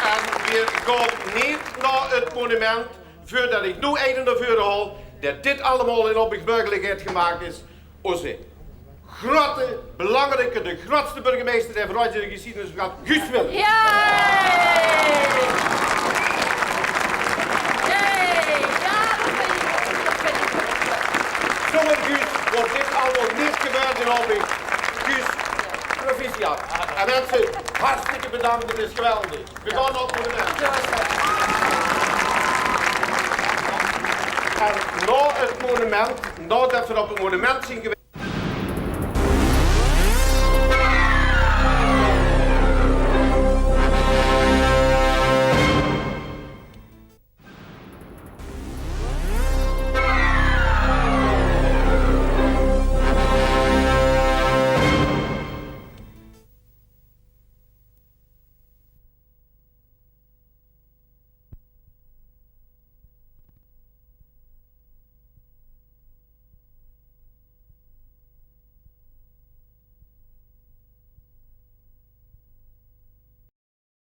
En weer gaat niet naar het monument, voordat ik nu een naar voren haal, dat dit allemaal in opbiegbuggeligheid gemaakt is. Onze grote, belangrijke, de grootste burgemeester die veur ons in de geschiedenis gehad, Guus Willems. Ja! Yay! Ja, dat vind ik, dat vind ik. Zonder Guus wordt dit allemaal niet gebeurd in Oppieg. Guus, proficiat. En mensen, hartstikke bedankt, het is geweldig. We gaan naar het monument. En na het monument, nadat we op het monument zijn geweest,